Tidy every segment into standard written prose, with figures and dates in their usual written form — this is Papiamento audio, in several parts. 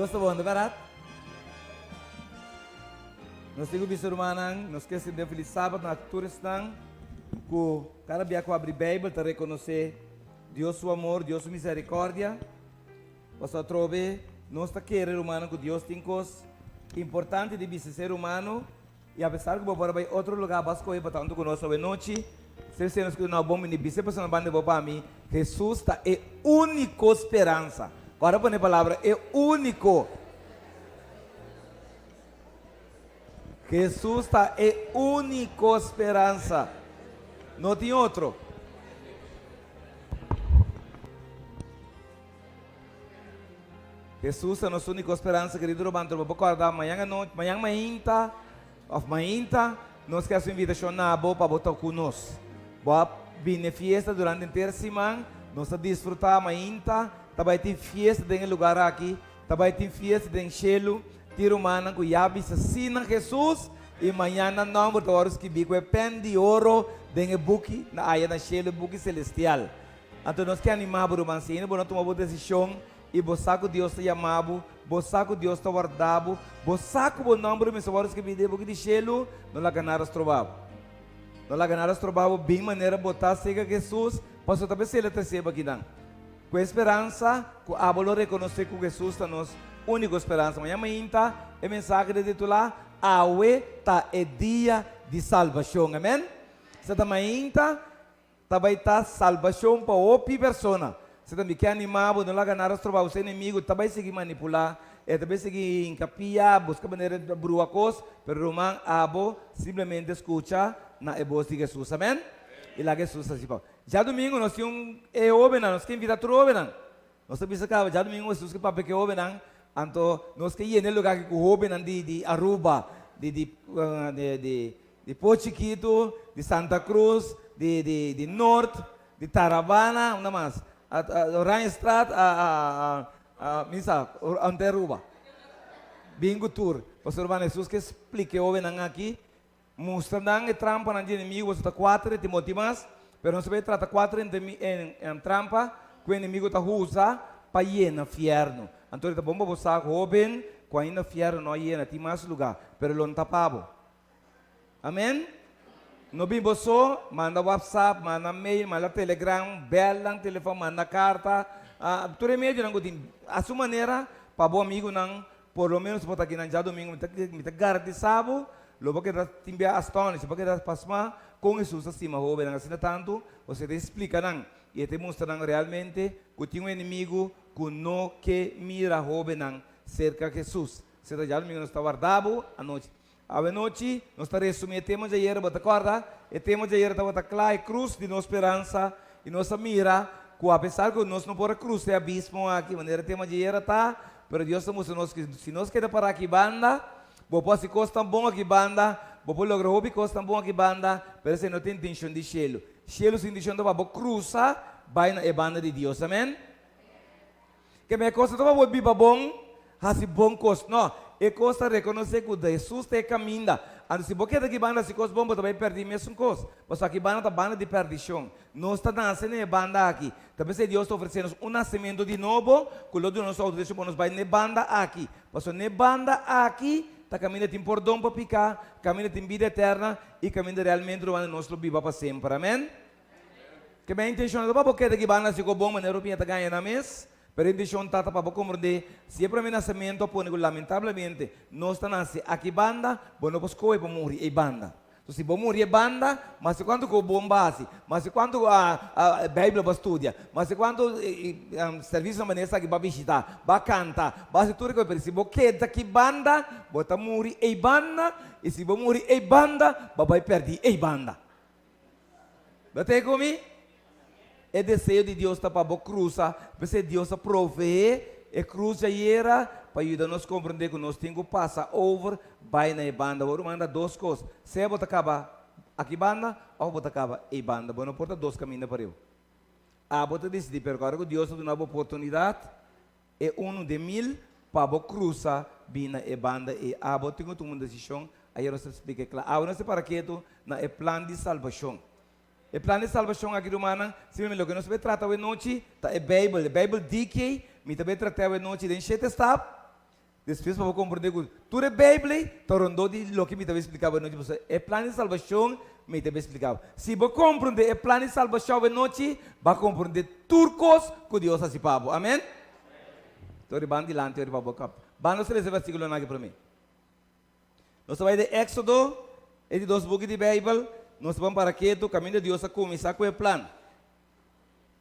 Dios ta bon, ta bèrdat? Nos tin ku bisa rumannan, nos ke sinti un felis sabat na tur esnan ku kada bia ku abri Beibel ta rekonosé Dios su amor, Dios su miserikòrdia. Pasobra atrobe nos ta kere, rumannan, ku Dios tin kos importante di bisa ser humano. I apesar ku bo por a bai otro lugá, bo a skohe pa ta huntu ku nos awe nochi. Ser siña nos ku duna bo bon bini bisa e persona banda di bo pa mi, Hesus ta e úniko speransa. Kòrda pone e palabra e úniko. Hesus ta e úniko speransa. No tin otro. Hesus ta nos úniko speransa, kerido ruman. Bo por kòrda mañan anochi, mañan mainta òf mainta, nos ke hasi un invitashon na bo pa bo ta ku nos. Bo a bini e fiesta durante henter siman, nos ta disfrutá mainta, ta bai tin fiesta den e lugar aki, ta bai tin fiesta den shelu, tin rumannan ku ya bisa sí na Hesus i mañan nan nòmber ta wòrdu skibí ku e pèn di oro den e buki na aya na shelu, e buki selestial. Anto nos ke animá bo, ruman, si ainda bo no tuma bo desishon i bo sa ku Dios ta yamá bo, bo sa ku Dios ta warda bo, bo sa ku bo nòmber mester wòrdu skibí den e buki di shelu, no laga nada stroba bo. No laga nada stroba bo bin manera bo ta serka Hesus, pasobra ta p'esei el a trese bo akinan. Ku e speransa ku abo lo rekonosé ku Hesus ta nos úniko speransa. Mañana mainta e mensahe ta titulá, Awe ta e dia di salbashon. Amèn? Sa ta mainta. Ta bai ta salbashon pa hopi persona. Si ta mi ke animá bo, no laga nada stroba bo. Si enemigu ta bai sigui manipulá, e ta bai sigui hinka pia, buska manera di brua kos, pero ruman, abo simplemente skucha na e bos di Hesus. Amèn? I laga Hesus hasi pa bo. Djadumingu nos tin un e hóbennan, nos ke invitá tur hóbennan. Nos ta bisa kaba djadumingu Hesus ke papia ku e hóbennan, anto nos ke yena e lugá aki ku hóbennan di di Aruba, di di di di Pos Chikitu, di Santa Cruz, di di di Noord, di Tarabana, unda mas? Oranjestraat, mi sa, ante Aruba. Bin ku tur. Pasobra ruman Hesus ke splika e hóbennan aki Mustra nan e trampanan di enemigu, boso ta kuater e Timoteo mas, pero nos ta bai trata kuater en trampa ku e enemigu ta usa pa yena fiernu. Anto e ta bon pa bo sa, hoben, ku ainda fiernu no a yena, tin mas lugá, pero lo no ta pa bo. Amen? No bin bo so, manda whatsapp, manda mail, manda telegram, bel nan telefòn, manda karta, tur e medionan ku tin, a su manera pa bo amigunan Por lo menos bo ta kinan djadomingo, mi ta mi ta garantisa bo, lo bo keda tin bia astonished, bo keda pasmá kon Hesus ta stima hóbennan asina tantu, pasobra e ta splika nan i e ta mustra nan realmente ku tin un enemigu ku no ke mira hóbennan serka Hesus. Asina ta djadomingo nos ta warda bo anochi. Awenochi nos ta resumí e tema djayer, bo ta kòrda? E tema djayer tabata kla, e krus di nos speransa, i nos a mira ku apesar ku nos no por a krusa e abismo aki manera e tema djayer a ta, pero Dios ta mustra nos ku si nos keda pará aki banda, bo por hasi kos tan bon aki banda, bo por logra hopi kos tan bon aki banda, pero esei no ta intenshon di shelu. Shelu su intenshon ta pa bo krusa bai na e banda di Dios. Amen? Ke me kos no ta pa bo biba bon, hasi bon kos. No, e kos ta rekonosé ku Hesus ta e kaminda. Anto si bo keda aki banda hasi kos bon, bo ta bai pèrdí mesun kos. Pasobra aki banda ta banda di pèrdishon. Nos ta nase na e banda aki. Ta p'esei Dios ta ofresé nos un nasementu di nobo ku lo duna nos outorisashon pa nos bai na e banda aki. Pasobra na e banda aki ta kaminda tin pordon pa piká, kaminda tin bida eterna i kaminda realmente lo banda nos lo biba pa semper. Amèn. Ke mi intencion no ta pa bo keda ki banda si ku bon manera bo piña ta gaña nan mes, pero e intencion ta ta pa bo komprendé si e prome nasementu a pone ku lamentablemente nos ta nase aki banda, bo no por skohe pa muri ei banda. So si bo muri e banda, maske kuantu ku bon bo hasi, maske kuantu Beibel bo a studia, maske kuantu servicio na manera esaki bo a bishita, bo a kanta, bo a hasi tur e kos, pero si bo keda ki banda, bo ta muri ei banda, i si bo muri ei banda, bo a bai pèrdí ei banda. Bo ta ku mi? E deseo di Dios ta pa bo krusa, p'esei Dios a proveé e krus djayera pa yuda nos komprendé ku nos tin ku pasa over bai na e banda. Bo ruman ta dos kos, sea bo ta kaba aki banda òf bo ta kaba ei banda. Bo no por ta dos kaminda pareu. Abo ta disidí, pero ora ku Dios ta duna bo oportunidat, e unu den mil, pa bo krusa bin na e banda ei. Abo tin ku tuma un desishon, ayer nos ta splika e kla. Abo nos ta para ketu na e plan di salbashon. E plan di salbashon aki, rumannan, simplemente loke nos ta bai trata awe nochi ta e Beibel. E Beibel diki mi ta bai trata awe nochi den shete stap. Despues pa bo komprondé ku tur e Beibel ei ta rondó di loke mi ta bai splika bo anochi, pasobra e plan di salbashon mi ta bai splika bo. Si bo komprondé e plan di salbashon awenochi, bo a komprondé tur kos ku Dios hasi pa bo. Amen? Tori ban dilanti ori pa bo kap. Ban nos lesa e versíkulonan aki promé. Nos ta bai den Éksodo, e di dos buki di Beibel. Nos ta ban para ketu kaminda Dios a kuminsá ku e plan.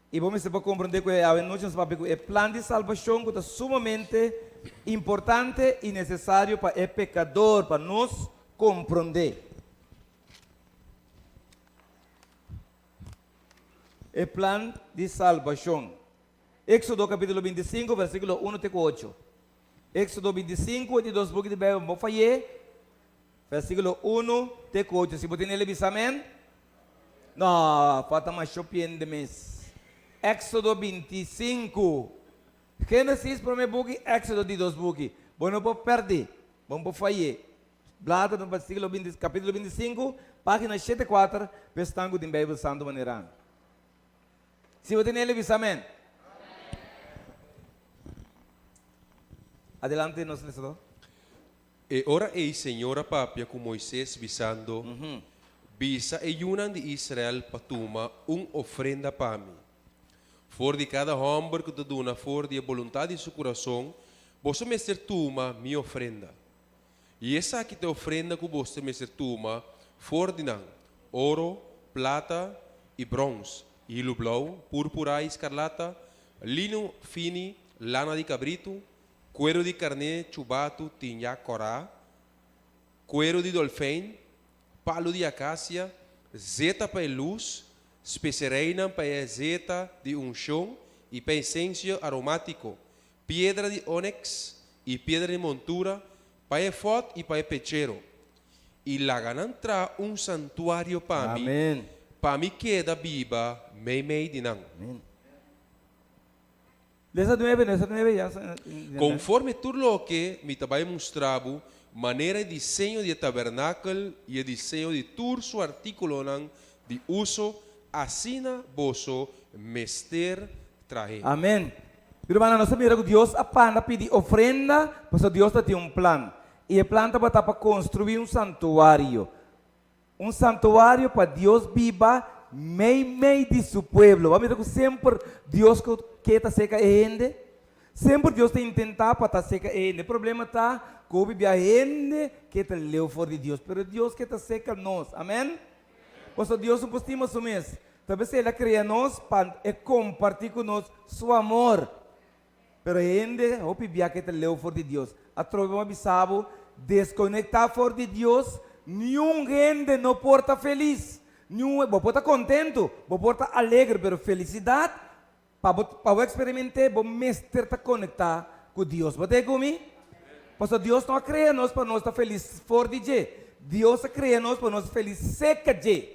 I bo mester por komprondé ku e awenochi nos papia ku e plan di salbashon ku ta sumamente importante i nesesario pa e pekador, pa nos komprondé. E plan di salbashon. Éksodo kapítulo 25, versíkulo 1 te ku 8. Éksodo 25, e di dos buki di Beibel, bo fay'é, versíkulo 1 te ku 8. Si bo tene el, bisa amèn. No, falta masho piende mes. Éxodo 25. Génesis promé buki, Éxodo di dos buki. Bo no por pèrdè, bo no por fay'é. Blada na versíkulo 20, kapítulo 25, página 74, pa esnan ku tin Beibel Santu manera ami. Si bo tene el, bisa amèn. Adelante nos lesadó. E ora ei Señor a papia ku Moises, bisando, Bisa e yunan di Israel pa tuma un ofrenda pa mi. For di kada hòmber ku ta duna for di e boluntat di su kurason, boso mester tuma mi ofrenda. I esaki ta e ofrenda ku boso mester tuma for di nan, oro, plata i bròns, hilu blou, púrpura i skarlata, lino fini, lana di kabritu, Kueru di karné chubatu tiña kòrá, kueru di dolfein, palu di akasia, zeta pa e lus, spesereinan pa e zeta di unshon i pa e insensio aromátiko, piedra di óneks i piedra di montura pa e efòt i pa e pechero. I laga nan traha un santuario pa mi, pa mi keda biba meimei di nan. Lesa nuebe, lesa nuebe ya. Konforme tur loke mi ta bai mustra bo, manera e diseño di e tabernakel i e diseño di tur su artíkulonan di uso, asina boso mester trah'é. Amen. Mi rumannan, nos ta mira ku Dios a panda pidi ofrenda pasobra Dios ta tin un plan. I e plan tabata pa konstruí un santuario. Un santuario pa Dios biba meimei di su pueblo. Bo a mira ku semper Dios ku ke ta seka e hende? Semper Dios ta intentá pa ta seka e hende. E problema ta ku hopi bia hende ke ta leu for di Dios, pero Dios ke ta seka nos. Amen? Pasobra Dios no por stima su mes. Ta p'esei el a krea nos pa e kompartí ku nos su amor. Pero hende hopi bia ke ta leu for di Dios. Atrobe bo a bisa bo, deskonektá for di Dios, niun hende no por ta felis. Niun, bo por ta kontentu, bo por ta alegre, pero felisidat, pa bo, pa bo eksperiment'é, bo mester ta konektá ku Dios. Bo ta e ku mi? Pasobra Dios no a krea nos pa nos ta felis for di dje. Dios a krea nos pa nos felis seka dje.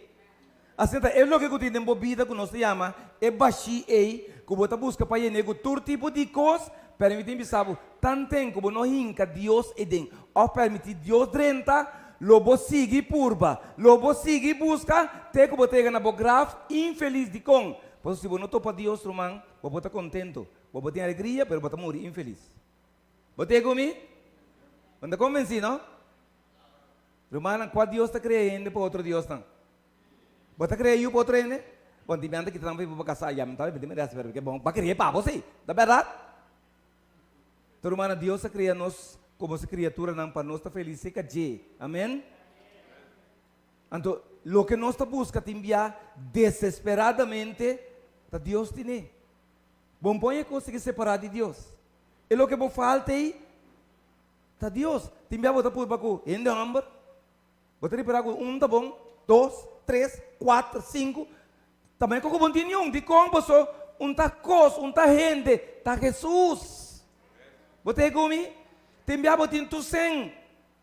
Asina ta e loke ku tin den bo bida ku nos ta yama e bashí ei ku bo ta buska pa yen'é ku tur tipo di kos, permití mi bisa bo, tanten ku bo no hinka Dios eden òf permití Dios drenta, lo bo sigui purba, lo bo sigui buska te ku bo ta yega na bo graf infelis. Dikon? Pasobra si bo no topa Dios, ruman, bo por ta kontentu, bo por tin alegria, pero bo ta muri infelis. Bo ta yega ku mi? Bo no ta konvensí, no? Rumannan, kua Dios ta krea hende pa otro diosnan? Bo ta krea yu pa otro hende? Bon, di mi anta kita nan pa kasa, ya mi ta bai mi resta, pero bon, bo a krea pa bo si, ta bèrdat? Ta rumannan, Dios a krea nos komo su kriaturanan pa nos ta felis serka dje. Amen? Anto, loke nos ta buska tin bia desesperadamente ta Dios tine. Bo no pon e kos sigui separá di Dios. E loke bo falta ei Ta Dios. Tin bia bo ta purba ku hende hòmber, bo ta ripará ku un ta bon, dos, tres, kuater, sinku, ta mei ku bo no tin niun. Dikon? Paso un ta kos, un ta hende, ta Hesus. Bo ta ku mi? Tin bia bo tin tur sen,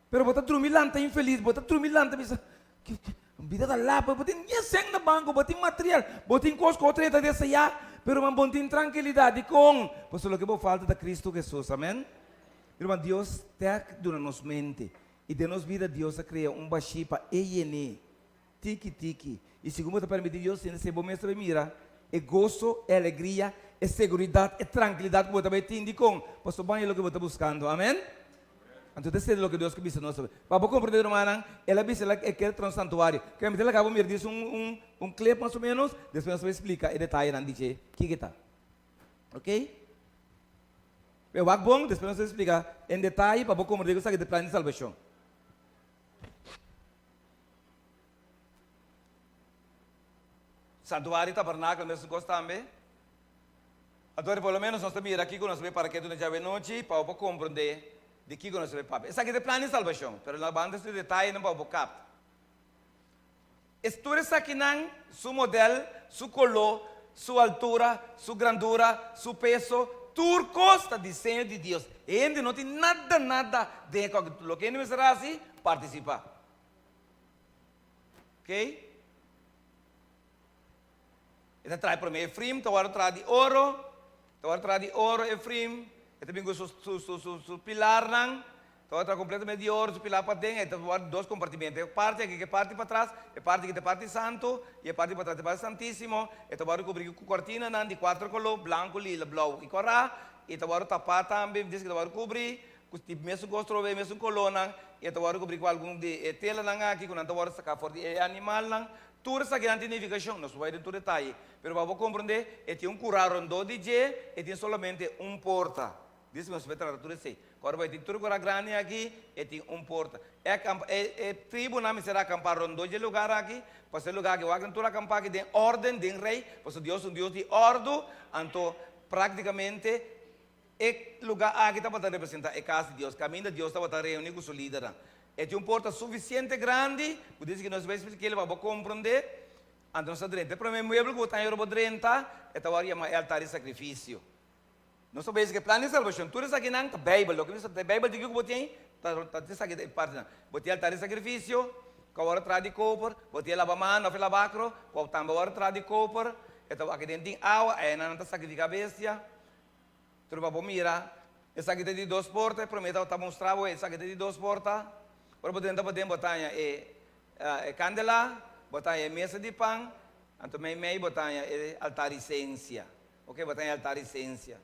pero bo ta drumi lanta infelis, bo ta drumi lanta bisa, Bida ta lapa, bo tin dies sen na banko, bo tin material, bo tin kos ku otro hende ta deseá, pero man bo no tin trankilidat. Dikon? Pasobra loke bo falta ta Kristu Hesus. Amen. Ruman, Dios ta duna nos mente i den nos bida Dios a krea un bashí pa e yen'é tiki tiki. I segun bo ta permití Dios yena, se bo mes ta bai mira e goso, e alegria, e seguridat, e trankilidat ku bo ta bai tin. Dikon? Pasobra bo haña loke bo ta buskando. Amen. Anto ta esei loke Dios ke bisa nos. Pa bo komprendé, rumannan, el a bisa el e ker traha un santuario. Ke mi ta laga bo mira dis un un un clip mas o ménos, despues nos ta bai splika e detayenan di dje kiko ta. Ok? Pero wak bon, despues nos ta splika en detaye pa bo komprendé ku esaki ta e plan di salbashon. Santuario i tabernakel mesun kos tambe. Anto por lo menos nos ta mira kiko nos ta bay para ketu na djawe nochi pa bo por comprende di kiko nos ta bay papia. Esaki ta e plan di salbacion, pero nos ban ta detayenan pa bo capta. Es tur esakinan, su model, su color, su altura, su grandura, su peso, tur cos ta diseño di Dios. Hende no tin nada nada den e cos. Loke hende mester haci, participa. Ok? E ta traha e promé Efrim, ta wòrdu traha di oro, ta wòrdu traha di oro Efrim, e ta bin ku su su su su su pilarnan, ta wòrdu traha kompletamente di oro, su pilar paden, e ta wòrdu dos kompartimento, e parti aki ku e parti patras, e parti aki ta e parti santu, i e parti patras ta e parti santísimo, e ta wòrdu kubrí ku kortinanan di kuater koló, blanku, lila, blou i kòrá, i ta wòrdu tapá tambe, dies ku ta wòrdu kubrí ku di mesun kos trobe e mesun kolónan, i e ta wòrdu kubrí ku algun di e telanan aki ku nan ta wòrdu saká for di e animalnan. Tur esakinan tin nifikashon, nos por bai den tur detaye, pero pa bo komprendé, e tin un kurá rondó di dje, e tin solamente un porta. Dice nos por trata tur esei. Ku ora bo tin tur kurá grandi aki, e tin un porta. E akampa, e e tribunan mester akampá rondó dje lugar aki, pasobra e lugar aki wak nan tur akampá aki den órden, den rei, pasobra Dios ta un Dios di òrdu, anto práktikamente E lugá aki tabata representá e kas di Dios, kaminda Dios tabata reuní ku su lidernan. E tin un porta sufisiente grandi ku dice ku nos bai spliká pa bo komprondé. Anto nos ta drenta. E promé muebel ku bo ta haña ora bo drenta, e ta wòrdu yamá e altar di sakrifisio. Nos ta bisa ku e plan di salbashon, tur esakinan ta Beibel. Loke ta Beibel di ku bo tin, ta ta esaki ta e partinan. Bo tin altar di sakrifisio, ku a wòrdu traha di koper, bo tin e labamano òf e labakro, ku tambe a wòrdu traha di koper, e ta aki den tin awa, einan nan ta sakrifiká bestia. Pero pa bo mira, esaki ta di dos porta, e promé tabata mustra bo esaki ta di dos porta. Ora bo drenta paden bo ta haña e e kandelá, bo ta haña e mesa di pan, anto meimei bo ta haña e altar di sensia. Oke, bo ta haña e altar di sensia.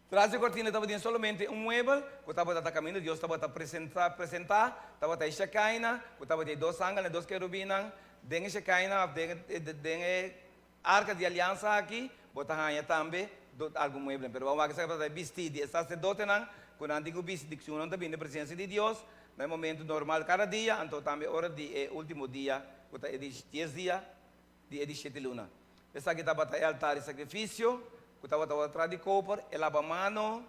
Tras di kortina tabatin solamente un muebel ku tabata ta kaminda Dios tabata presentá, presentá, tabata e shekaina, ku tabatin e dos angelnan, e dos kerubinnan. Den e shekaina òf den e den e Arka di Aliansa aki, bo ta haña tambe algun mueblenan. Pero bo a wak esaki pa ta bistí di e saserdotenan ku nan tin ku bisti di ku nan ta bini den presensia di Dios na e momentu normal kada dia, anto tambe ora di e último dia ku ta e di dies dia di e di shete luna. Esaki tabata e altar di sakrifisio ku tabata wòrdu traha di koper, e labamano.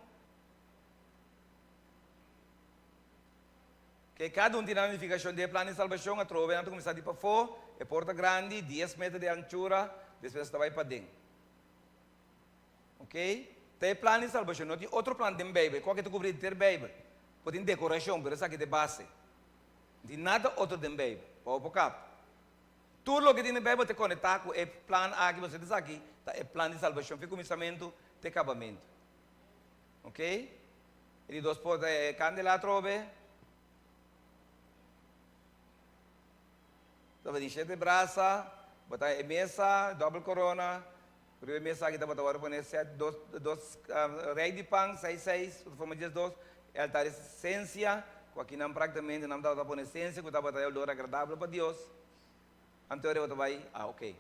Ke kada un tin nan nifikashon den e plan di salbashon, atrobe nan ta kuminsá di pafó, e porta grandi, dies meter di anchura, despues ta bai paden. Ok? Ta e plan di salbashon. No tin otro plan den Beibel. Kua ke ta kubri henter Beibel. Por tin dekorashon, pero esaki ta e base. No tin nada otro den Beibel. Pa bo por kap. Tur loke tin den Beibel ta konektá ku e plan aki, pasobra esaki ta e plan di salbashon, fi kuminsamentu te kabamentu. Ok? E di dos porta e candela atrobe. Tabatin shete brasa, bota e mesa, dobbel corona. Riba e mesa aki tabata wòrdu pone set, dos, dos rei di pan, seis seis, ku ta forma diesdos. E altar di sensia, ku akinan práktikamente nan tabata pone sensia ku tabata e olor agradabel pa Dios. Anto e ora bo ta bai, ah, ok.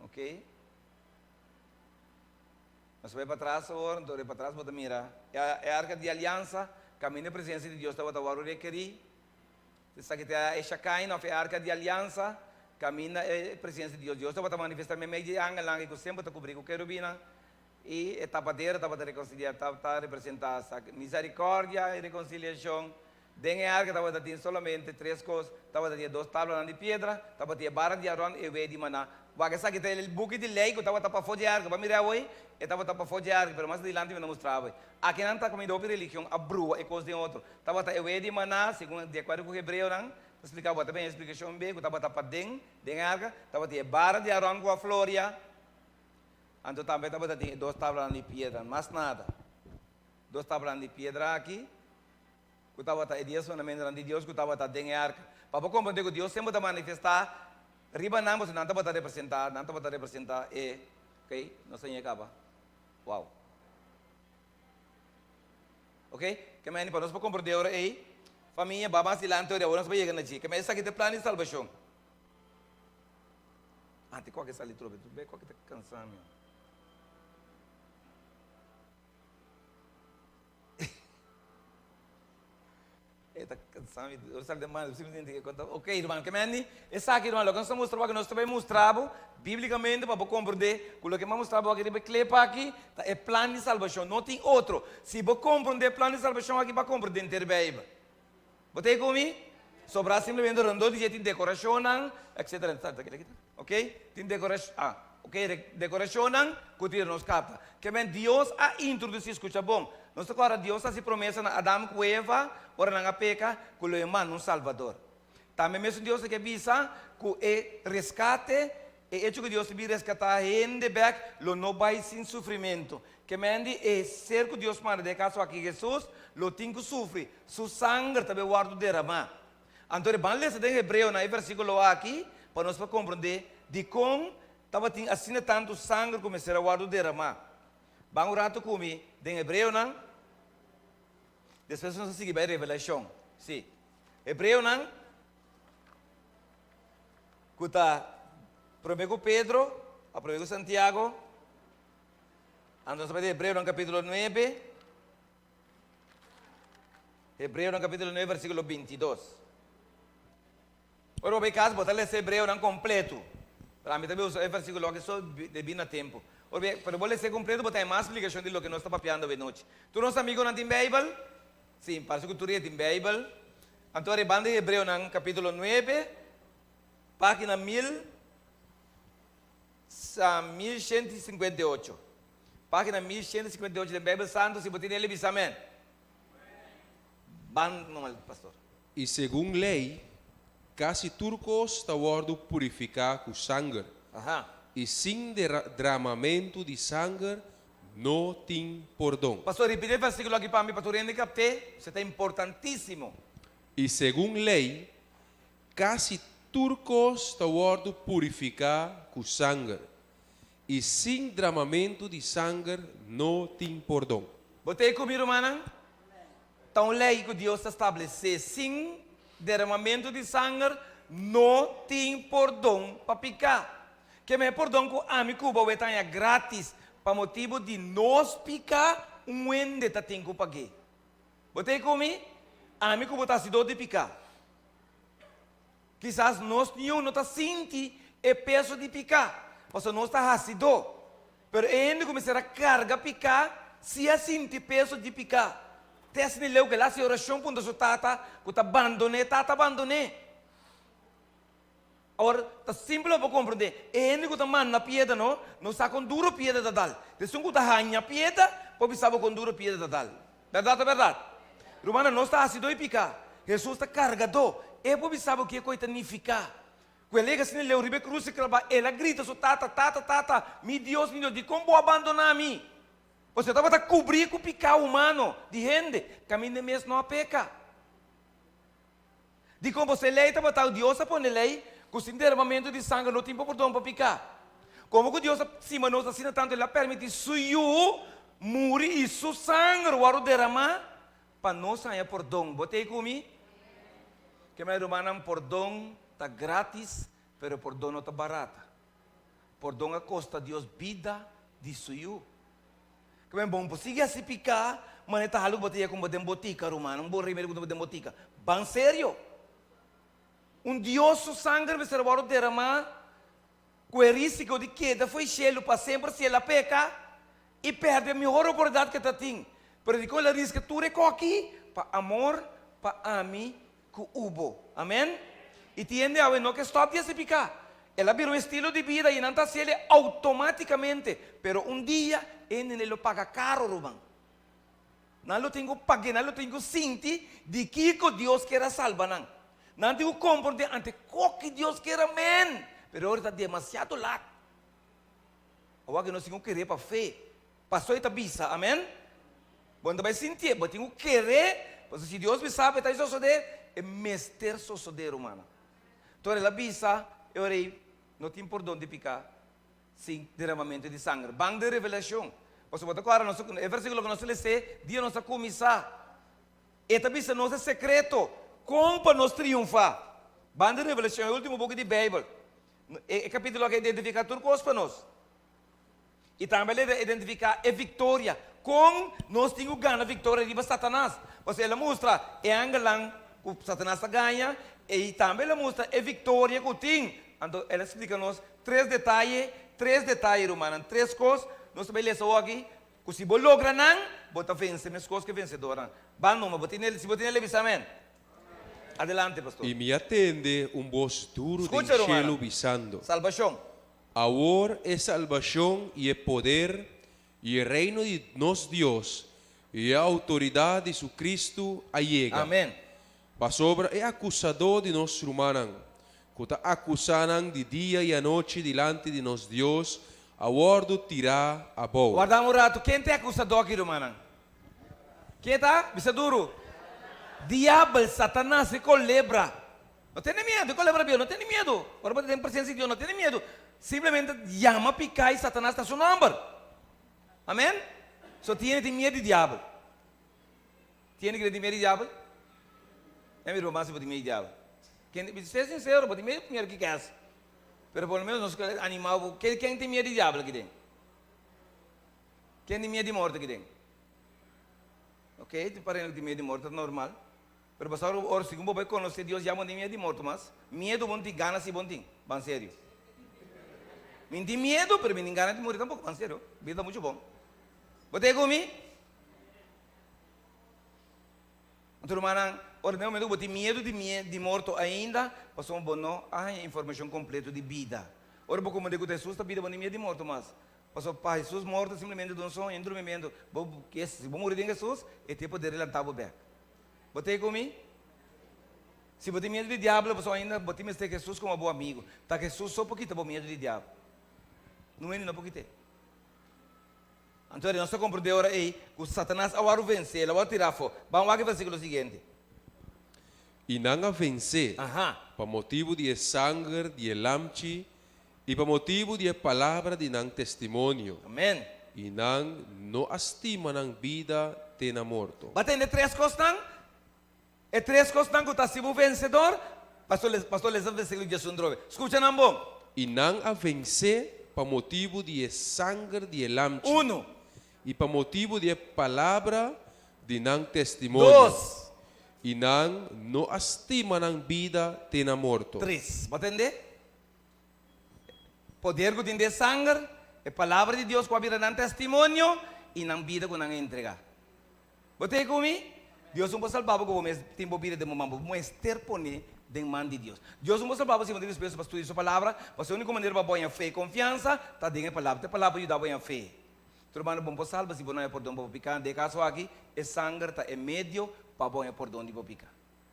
Ok. Nos bai patras awor, anto riba patras bo ta mira e arka di aliansa, kaminda e presensia di Dios tabata wòrdu rekerí. Esaki ta e Shakaina òf e arka di aliansa, kaminda e presensia di Dios. Dios tabata manifestá meimei di e angelnan ku semper ta kubrí ku kerubinnan, i e tapadera tabata rekonsiliá, tabata representá miserikordia i rekonsiliashon. Den e arka tabata tin solamente tres kos, tabata tin e dos tablanan di piedra, tabatin e bara di Aron i e wei di maná. Wak esaki ta e buki di lei ku tabata pafó dje arka. Bo a mira awor? E tabata pafó dje arka, pero mas adilanti mi ta mustra awor. Aki nan ta kaminda hopi religion a brua e kos den otro. Tabata e wei di maná, segun di akuerdo ku hebreonan ta splika, bo ta bini e splikashon be ku tabata paden den e arka, tabatin e bara di Aron ku a floria, anto tambe tabata tin e dos tablanan di piedra, mas nada. Dos tablanan di piedra aki. Ku tabata e dies mandamentunan di Dios ku tabata den e arka. Pa bo komprendé ku Dios semper ta manifestá riba nan, pasobra nan tabata representá, nan tabata representá e, ok, nos a ña kaba. Wow. Ok? Ke meni pa nos por komprendé ora ei, famia, ba mas dilanti ora ei, awor nos por yega na dje. Ke meni esaki ta e plan di salbashon. Antes kua ke sali trobe, tu be kua ke ta kansa mi. E ta kansa mi, ora sali den banda, simplemente ke konta, ok ruman, ke meni esaki ruman, loke nos ta mustra bo aki, nos ta bai mustra bo biblikamente pa bo komprendé ku loke mi a mustra bo aki riba e klep aki ta e plan di salbashon, no tin otro. Si bo komprendé e plan di salbashon aki, bo a komprendé henter Beibel. Bo ta ei ku mi? Sobrá simplemente rondó di dje tin dekorashonnan, etcetera, ok, tin dekorashon, ah, ok, dekorashonnan ku tira nos kapta. Ke men Dios a introdusí, skucha bon, nos ta kòrda Dios a hasi promesa na Adam ku Eva ora nan a peka ku lo e manda un Salvador. Tambe mesun Dios a ke bisa ku e reskate, e echo ku Dios ta bin reskatá hende bèk lo no bai sin sufrimentu. Ke men di e ser ku Dios manda, den e kaso aki Hesus, lo tin ku sufri, su sanger ta bai wòrdu deramá. Anto e ban lesa den Hebreonan e versíkulo aki pa nos por komprondé dikon tabatin asina tantu sanger ku mester a wòrdu deramá. Ban un ratu ku mi den Hebreonan, despues nos a sigui bai Revelashon. Sí. Hebreonan, ku ta promé ku Pedro, a promé ku Santiago, anto nos a bai den Hebreonan kapítulo nuebe. Hebreonan kapítulo nuebe versíkulo bintidos. Ora bo bai kas bo ta lesa Hebreonan kompletu. Pero ami ta bai usa e versíkulo aki so debí na tempu. Ora bo pero bo lesa e kompletu bo ta haña mas splikashon di loke nos ta papiando awe nochi. Tur nos amigunan tin Beibel? Sí, parse ku tur e tin Beibel. Anto ora e banda di Hebreonan kapítulo nuebe, página mil 1158. Página 1158 den Beibel Santu, si bo tin el, bisa amen. Ban normal, pastor. I segun lei, kasi tur kos ta wòrdu purifiká ku sanger, i sin dramamentu di sanger no tin pordon. Pastor, ripiti e versíkulo aki pa mi pa tur hende kapt'é, esei ta importantísimo. I segun lei, kasi tur kos ta wòrdu purifiká ku sanger, I sin dramamentu di sanger no tin pordon. Bo ta ei ku mi, rumannan? Ta un lei ku Dios ta stablesé, sin deramamentu di sanger no tin pordon pa piká. Kema e pordon ku ami ku bo wet haña grátis pa motibu di nos piká, un hende ta tin ku pag'é. Bo ta ei ku mi? Ami ku bo ta hasidó di piká. Kisas nos niun no ta sinti e peso di piká, pasobra nos ta hasidó. Pero e hende ku mester a karga piká sí a sinti peso di piká. Te asina leu ku el a hasi orashon puntra su tata ku ta bandon'é, Tata bandon'é. Awor, ta simpel pa bo komprendé, e hende ku ta manda piedra no, no sa kon duro piedra ta dal. Ta esun ku ta haña piedra por bisa bo kon duro piedra ta dal. Bèrdat ta bèrdat. Rumannan, nos ta hasidó i piká. Hesus ta kargadó. E por bisa bo kiko e ta nifiká. Ku el yega asina leu riba e krus i klabá, el a grita su Tata, Tata, Tata, mi Dios, mi Dios, dikon bo a bandoná mi? Pasobra e tabata kubrí ku piká humano di hende, kaminda e mes no a peka. Dikon bo se lei tabata Dios a pone lei ku sin deramamentu di sanger no tin por pordon pa piká. Komo ku Dios a stima nos asina tantu el a permití su Yu muri i su sanger wòrdu deramá pa nos haña pordon. Bo ta ei ku mi? Ke mi rumannan pordon ta grátis pero pordon no ta barata. Pordon a kosta Dios bida di su Yu. Ke men bon por sigui hasi piká, manera ta halu ku bo ta yega ku bo den botika, ruman, un bon remedio ku bo den botika. Ban serio. Un Dios su sanger mester a wòrdu deramá ku e risiko di keda fo'i shelu pa semper si el a peka i pèrdè e mihor oportunidat ku e ta tin. Pero dikon el a riska tur e koki? Pa amor pa ami ku ubo. Amen. I tin hende awe no ke stòp di hasi piká. El a bira un estilo di bida i nan ta hasiel e outomátikamente. Pero un dia e hende lo paga karo, ruman. Nan lo tin ku pag'é, nan lo tin ku sinti di kiko Dios kier a salba nan. Nan tin ku komprondé ante koki Dios kier a men. Pero ora ta demasiado lat. Awor ku nos tin ku kere pa fe. Pastor e ta bisa, amen. Bo no ta bai sintié, bo tin ku kere, pasobra si Dios bisa bo e ta sosodé, e mester sosodé, rumannan. Tor el a bisa e ora ei, no tin pordon di piká sin deramamentu di sanger. Ban den Revelashon. Pasobra bo ta kòrda nos, e versíkulo ku nos a les'é dia nos a kuminsá. E ta bisa nos e sekreto kon pa nos triunfá. Banda di Revelashon, e último buki di Beibel, e kapítulo aki a identifiká tur kos pa nos. I tambe el a identifiká e viktoria, kon nos tin ku gana viktoria riba Satanas. Pasobra el a mustra e angelnan ku Satanas ta gaña i tambe el a mustra e viktoria ku tin. Anto el a splika nos tres detaye, tres detaye rumannan, tres kos nos ta bai lesa awoki ku si bo logra nan, bo ta vense meskos ku e vensedornan. Ban numa, bo tin si bo tin el bisa amen. Adelante, pastor. I mi a tende un bos duru den Skucha, shelu rumannan. bisando. Salbashon. Awor e salbashon i e poder i e reino di nos Dios i e outoridat di su Kristu a yega. Amen. Pasobra e akusadó di nos rumannan, ku ta akusá nan di dia i anochi dilanti di nos Dios, a wòrdu tirá abou. Warda un ratu, ken ta e akusadó aki, rumannan? Ken ta? Bisa duru. Diabel, Satanas, e kolebra. No tene miedu, e kolebra bieu, no tene miedu. Ora bo ta den presensia di Dios, no tene miedu. Simplemente yama piká i Satanas na su nòmber. Amen? So tiene tin miedu di diabel. Tiene ku tin miedu di diabel? E mi ruman si bo tin miedu di diabel. Ken, ser sinsero, bo tin miedu primero ki kès. Pero por lo menos nos ke animá bo. Ken tin miedu di diabel aki den? Ken tin miedu di morto aki den? Ok, tin parente ku tin miedu di morto, ta normal. Pero pasá ora segun bo bai konosé Dios ya bo no tin miedu di morto mas. Miedu bo no tin, gana si bo no tin. Ban serio. Mi no tin miedu, pero mi no tin gana di muri tampoko. Ban serio. Bida ta muchu bon. Bo ta e ku mi? Anto rumannan, ora den momento ku bo tin miedu di di morto ainda, pasobra bo no a haña informashon kompleto di bida. Ora bo komprendé ku ta Hesus ta bida, bo no tin miedu di morto mas. Pasobra pa Hesus morto simplemente ta un soño, un drumimentu. Bo, si bo muri den Hesus, e tin e poder di lanta bo bèk. Bo ta ei ku mi? Si bo tin miedu di diablo, pasobra ainda bo tin mester Hesus komo bo amigu. Ta Hesus so por kita bo miedu di diablo. Nun hende no por kit'é. Anto nos ta komprendé ora ei ku Satanas a wòrdu vensé, el a wòrdu tirá afó. Ban wak e versíkulo siguiente. I nan a vensé pa motibu di e sanger di e lamchi i pa motibu di e palabra di nan testimonio. Amen. I nan no a stima nan bida te na morto. Bo a tende tres kosnan? E tres kosnan ku ta hasi bo vensedor? Pastor les, pastor lesa versíkulo diesun drobe. Skucha nan bon. I nan a vensé pa motibu di e sanger di e lamchi. Unu. I pa motibu di e palabra di nan testimonio. Dos. I nan no a stima nan bida te na morto. Tres. Bo a tende? Poder ku tin den sanger, e palabra di Dios ku a bira nan testimonio i nan bida ku nan a entregá. Bo ta ku mi? Dios no por salba bo ku bo mes tin bo bida den bo man. Bo mester pone den man di Dios. Dios no por salba bo si bo no tin dispuesto pa studia Su Palabra, pasobra e úniko manera pa bo haña fe i konfiansa ta den e Palabra. Ta e Palabra por yuda bo haña fe. Tur hermano, bo no por salba si bo no haña pordon pa bo piká. Den e kaso aki, e sanger ta e medio pa bo haña pordon di bo piká.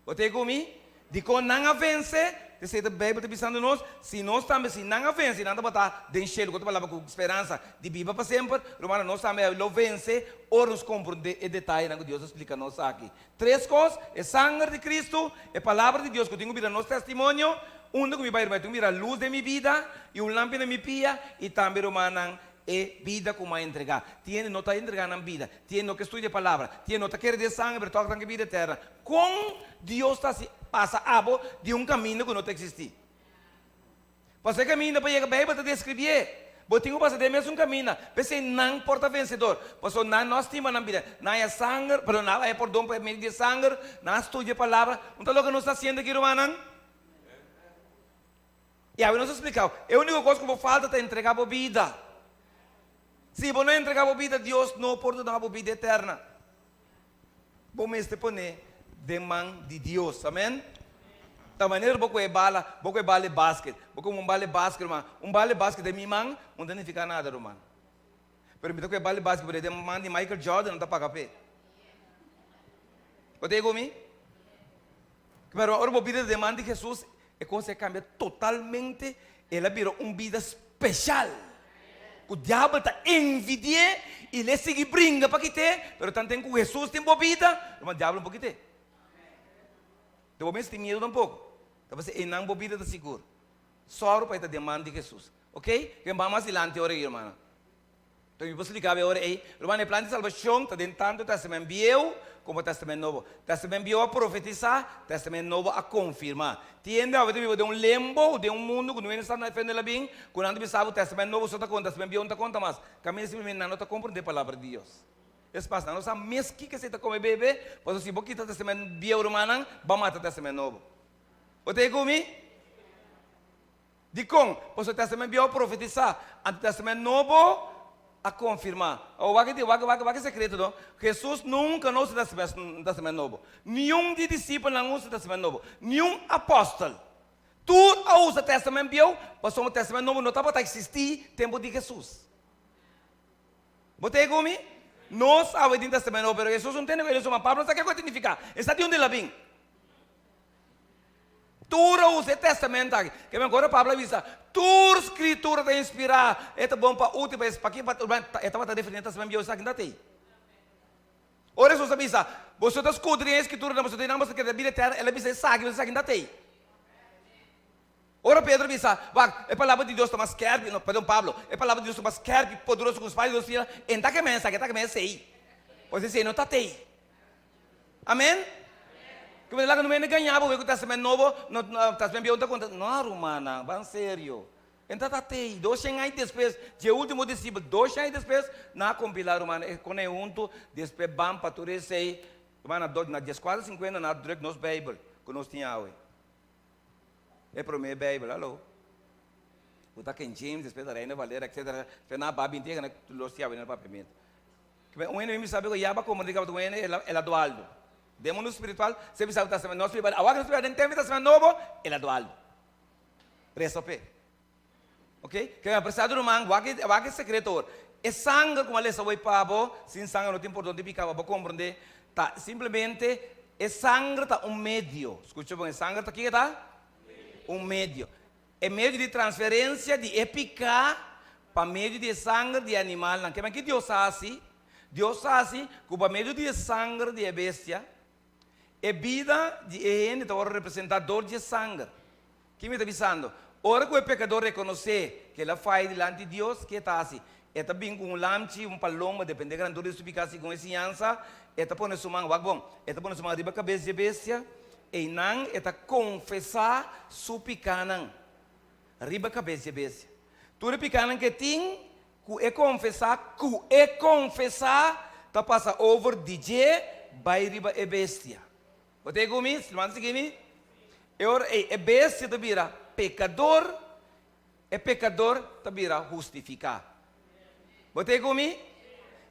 Bo ta ku mi? Dikon nan a vense? P'esei ta Beibel ta bisando nos, si nos tambe, si nan a vense, nan tabata den shelu, ku otro palabra, ku speransa di biba pa semper, rumannan, nos tambe lo vense ora nos komprondé e detayenan ku Dios a splika nos aki. Tres kos, e sanger di Kristu, e Palabra di Dios ku tin ku bira nos testimonio, unda ku mi bai, ruman, tin ku bira lus den mi bida i un lampi na mi pia, i tambe, rumannan, e bida ku mi a entregá. Tin hende no ta entregá nan bida, tin hende no ke studia e Palabra, tin hende no ta kere den sanger, pero tòg nan ke bida eterna. Kon Dios ta hasi pasa abo di un kaminda ku no ta eksistí? Pasobra e kaminda pa yega Beibel ta deskribié. Bo tin ku pasa den e mesun kaminda. P'esei nan por ta vensedor. Pasobra nan no a stima nan bida. Nan a haña sanger, perdon, nan a haña pordon pa medio di e sanger. Nan a studia e palabra. Un ta loke nos ta hasiendo aki, rumannan? I awe nos a splikau, e úniko kos ku bo falta ta entregá bo bida. Si bo no entregá bo bida, Dios no por duna bo bida eterna. Bo mester pone den man di Dios. Amen. Ta manera bo kohe bala, bo kohe bala e basket. Bo kohe un bala e basket, ruman. Un bala e basket den mi man no ta nifiká nada, ruman. Pero mi ta kohe bala e basket pone den man di Michael Jordan, no ta paga p'e. Bo ta yega ku mi? Pero ora bo bira den man di Hesus, e kos a kambia totalmente, el a bira un bida speshal. Ku diabel ta envidi'é i el a sigui bringa pa kit'é, pero tanten ku Hesus tin bo bida, ruman diabel no por kit'é. Te bo mester tin miedu tampoko. Ta pasobra einan bo bida ta sigur. Sòru pa e ta den man di Hesus. Oke? Ken ban mas dilanti ora ei, rumannan. Enton mi por splika bo e ora ei, ruman, e plan di salbashon ta den tantu Tèstamènt Bieu komo Tèstamènt Nobo. Tèstamènt Bieu a profetisá, Tèstamènt Nobo a konfirmá. Tin hende awe ta biba den un lembo, den un mundu ku no hende sa na e fe la bin, ku nan ta bisa bo Tèstamènt Nobo so ta konta, Tèstamènt Bieu no ta konta mas. Kaminda simplemente nan no ta komprondé Palabra di Dios. Es mas, nan no sa mes kiko esei ta kome bebe, pasobra si bo kita Tèstamènt Bieu, rumannan, bo a mata Tèstamènt Nobo. Bo ta ei ku mi? Dikon? Pasobra Tèstamènt Bieu a profetisá, anto Tèstamènt Nobo a konfirmá. Awor wak e wak wak wak e sekreto no. Hesus nunka no usa Tèstamènt Nobo. Niun di disipelnan usa Tèstamènt Nobo. Niun apòstel. Tur a usa Tèstamènt Bieu pasobra Tèstamènt Nobo no tabata eksistí tempu di Hesus. Bo ta e ku mi? Nos awe tin Tèstamènt Nobo, pero Hesus no tende ku e suma. Pablo no sa kiko e signifiká. E sa di unda el a bin. Tur a usa e Testament aki. Ke men ora Pablo a bisa, Tur Skritura ta inspirá, e ta bon pa útil, pa es, pa ki, pa e tabata referí na Testament Bieu, esaki no ta tei. Ora Hesus a bisa, Boso ta skudriña e Skrituranan, boso ta di nan boso ta keda bida eterno, el a bisa esaki, boso esaki no ta tei. Ora Pedro bisa, Wak, e palabra di Dios ta mas skèrpi, no, perdon, Pablo, e palabra di Dios ta mas skèrpi, poderoso ku un spada di dos fila, e no ta ke men esaki, e ta ke men esei. Pues esei no ta tei. Amen? Ke bo ta laga no gaña bo ku Testament Nobo, no, Testament Bieu no ta konta. No, rumannan, ban serio. E ta ta tei. Doshen aña despues, dje ultimo disipel, doshen aña despues, nan a kompilá, rumannan, e kone huntu, despues ban pa tur esei. Rumannan, na na dieskuater sinkuenta nan a druk nos Beibel ku nos tin awe. E promé Beibel, alo. Ku ta King James, despues ta Reina Valera, etcetera. Despues nan a ba binti e los tin awe na papiamentu. Un hende mi sabi ku ya ba komprendé kaba un hende el a dualdo. Den mundu spiritual se bisa ku testament nos biba awor ku nos biba den tempu di testament nobo el a dualdo. Resa p'e. Ok? Ke apresiado ruman wak e wak e sekreto awor. E sanger ku mi a lesa awor pa bo sin sanger no tin pordon di piká bo komprendé ta simplemente e sanger ta un medio. Skucha bon e sanger ta kiko ta? Un medio. E medio di transferensia di e piká pa medio di e sanger di e animalnan. Ke men ki Dios a hasi? Dios a hasi ku pa medio di e sanger di e bestia, e bida di e hende ta wòrdu representá dor di e sanger. Ki mi ta bisando? Ora ku e pekador rekonosé ku el a faya dilanti di Dios, ke e ta hasi? E ta bin ku un lamchi, un palomba, dependé grandura di su piká segun e siñansa, e ta pone su man, wak bon, e ta pone su man riba kabes di e bestia, Einan e ta konfesá su pikánan riba kabes di e bestia. Tur e pikánan ku e tin ku e konfesá ku e konfesá ta pasa over di dje bai riba e bestia. Bo ta ku mi? Ruman ta sigui mi? E ora ei e bestia ta bira pekador, e pekador ta bira hustifiká. Bo ta ku mi?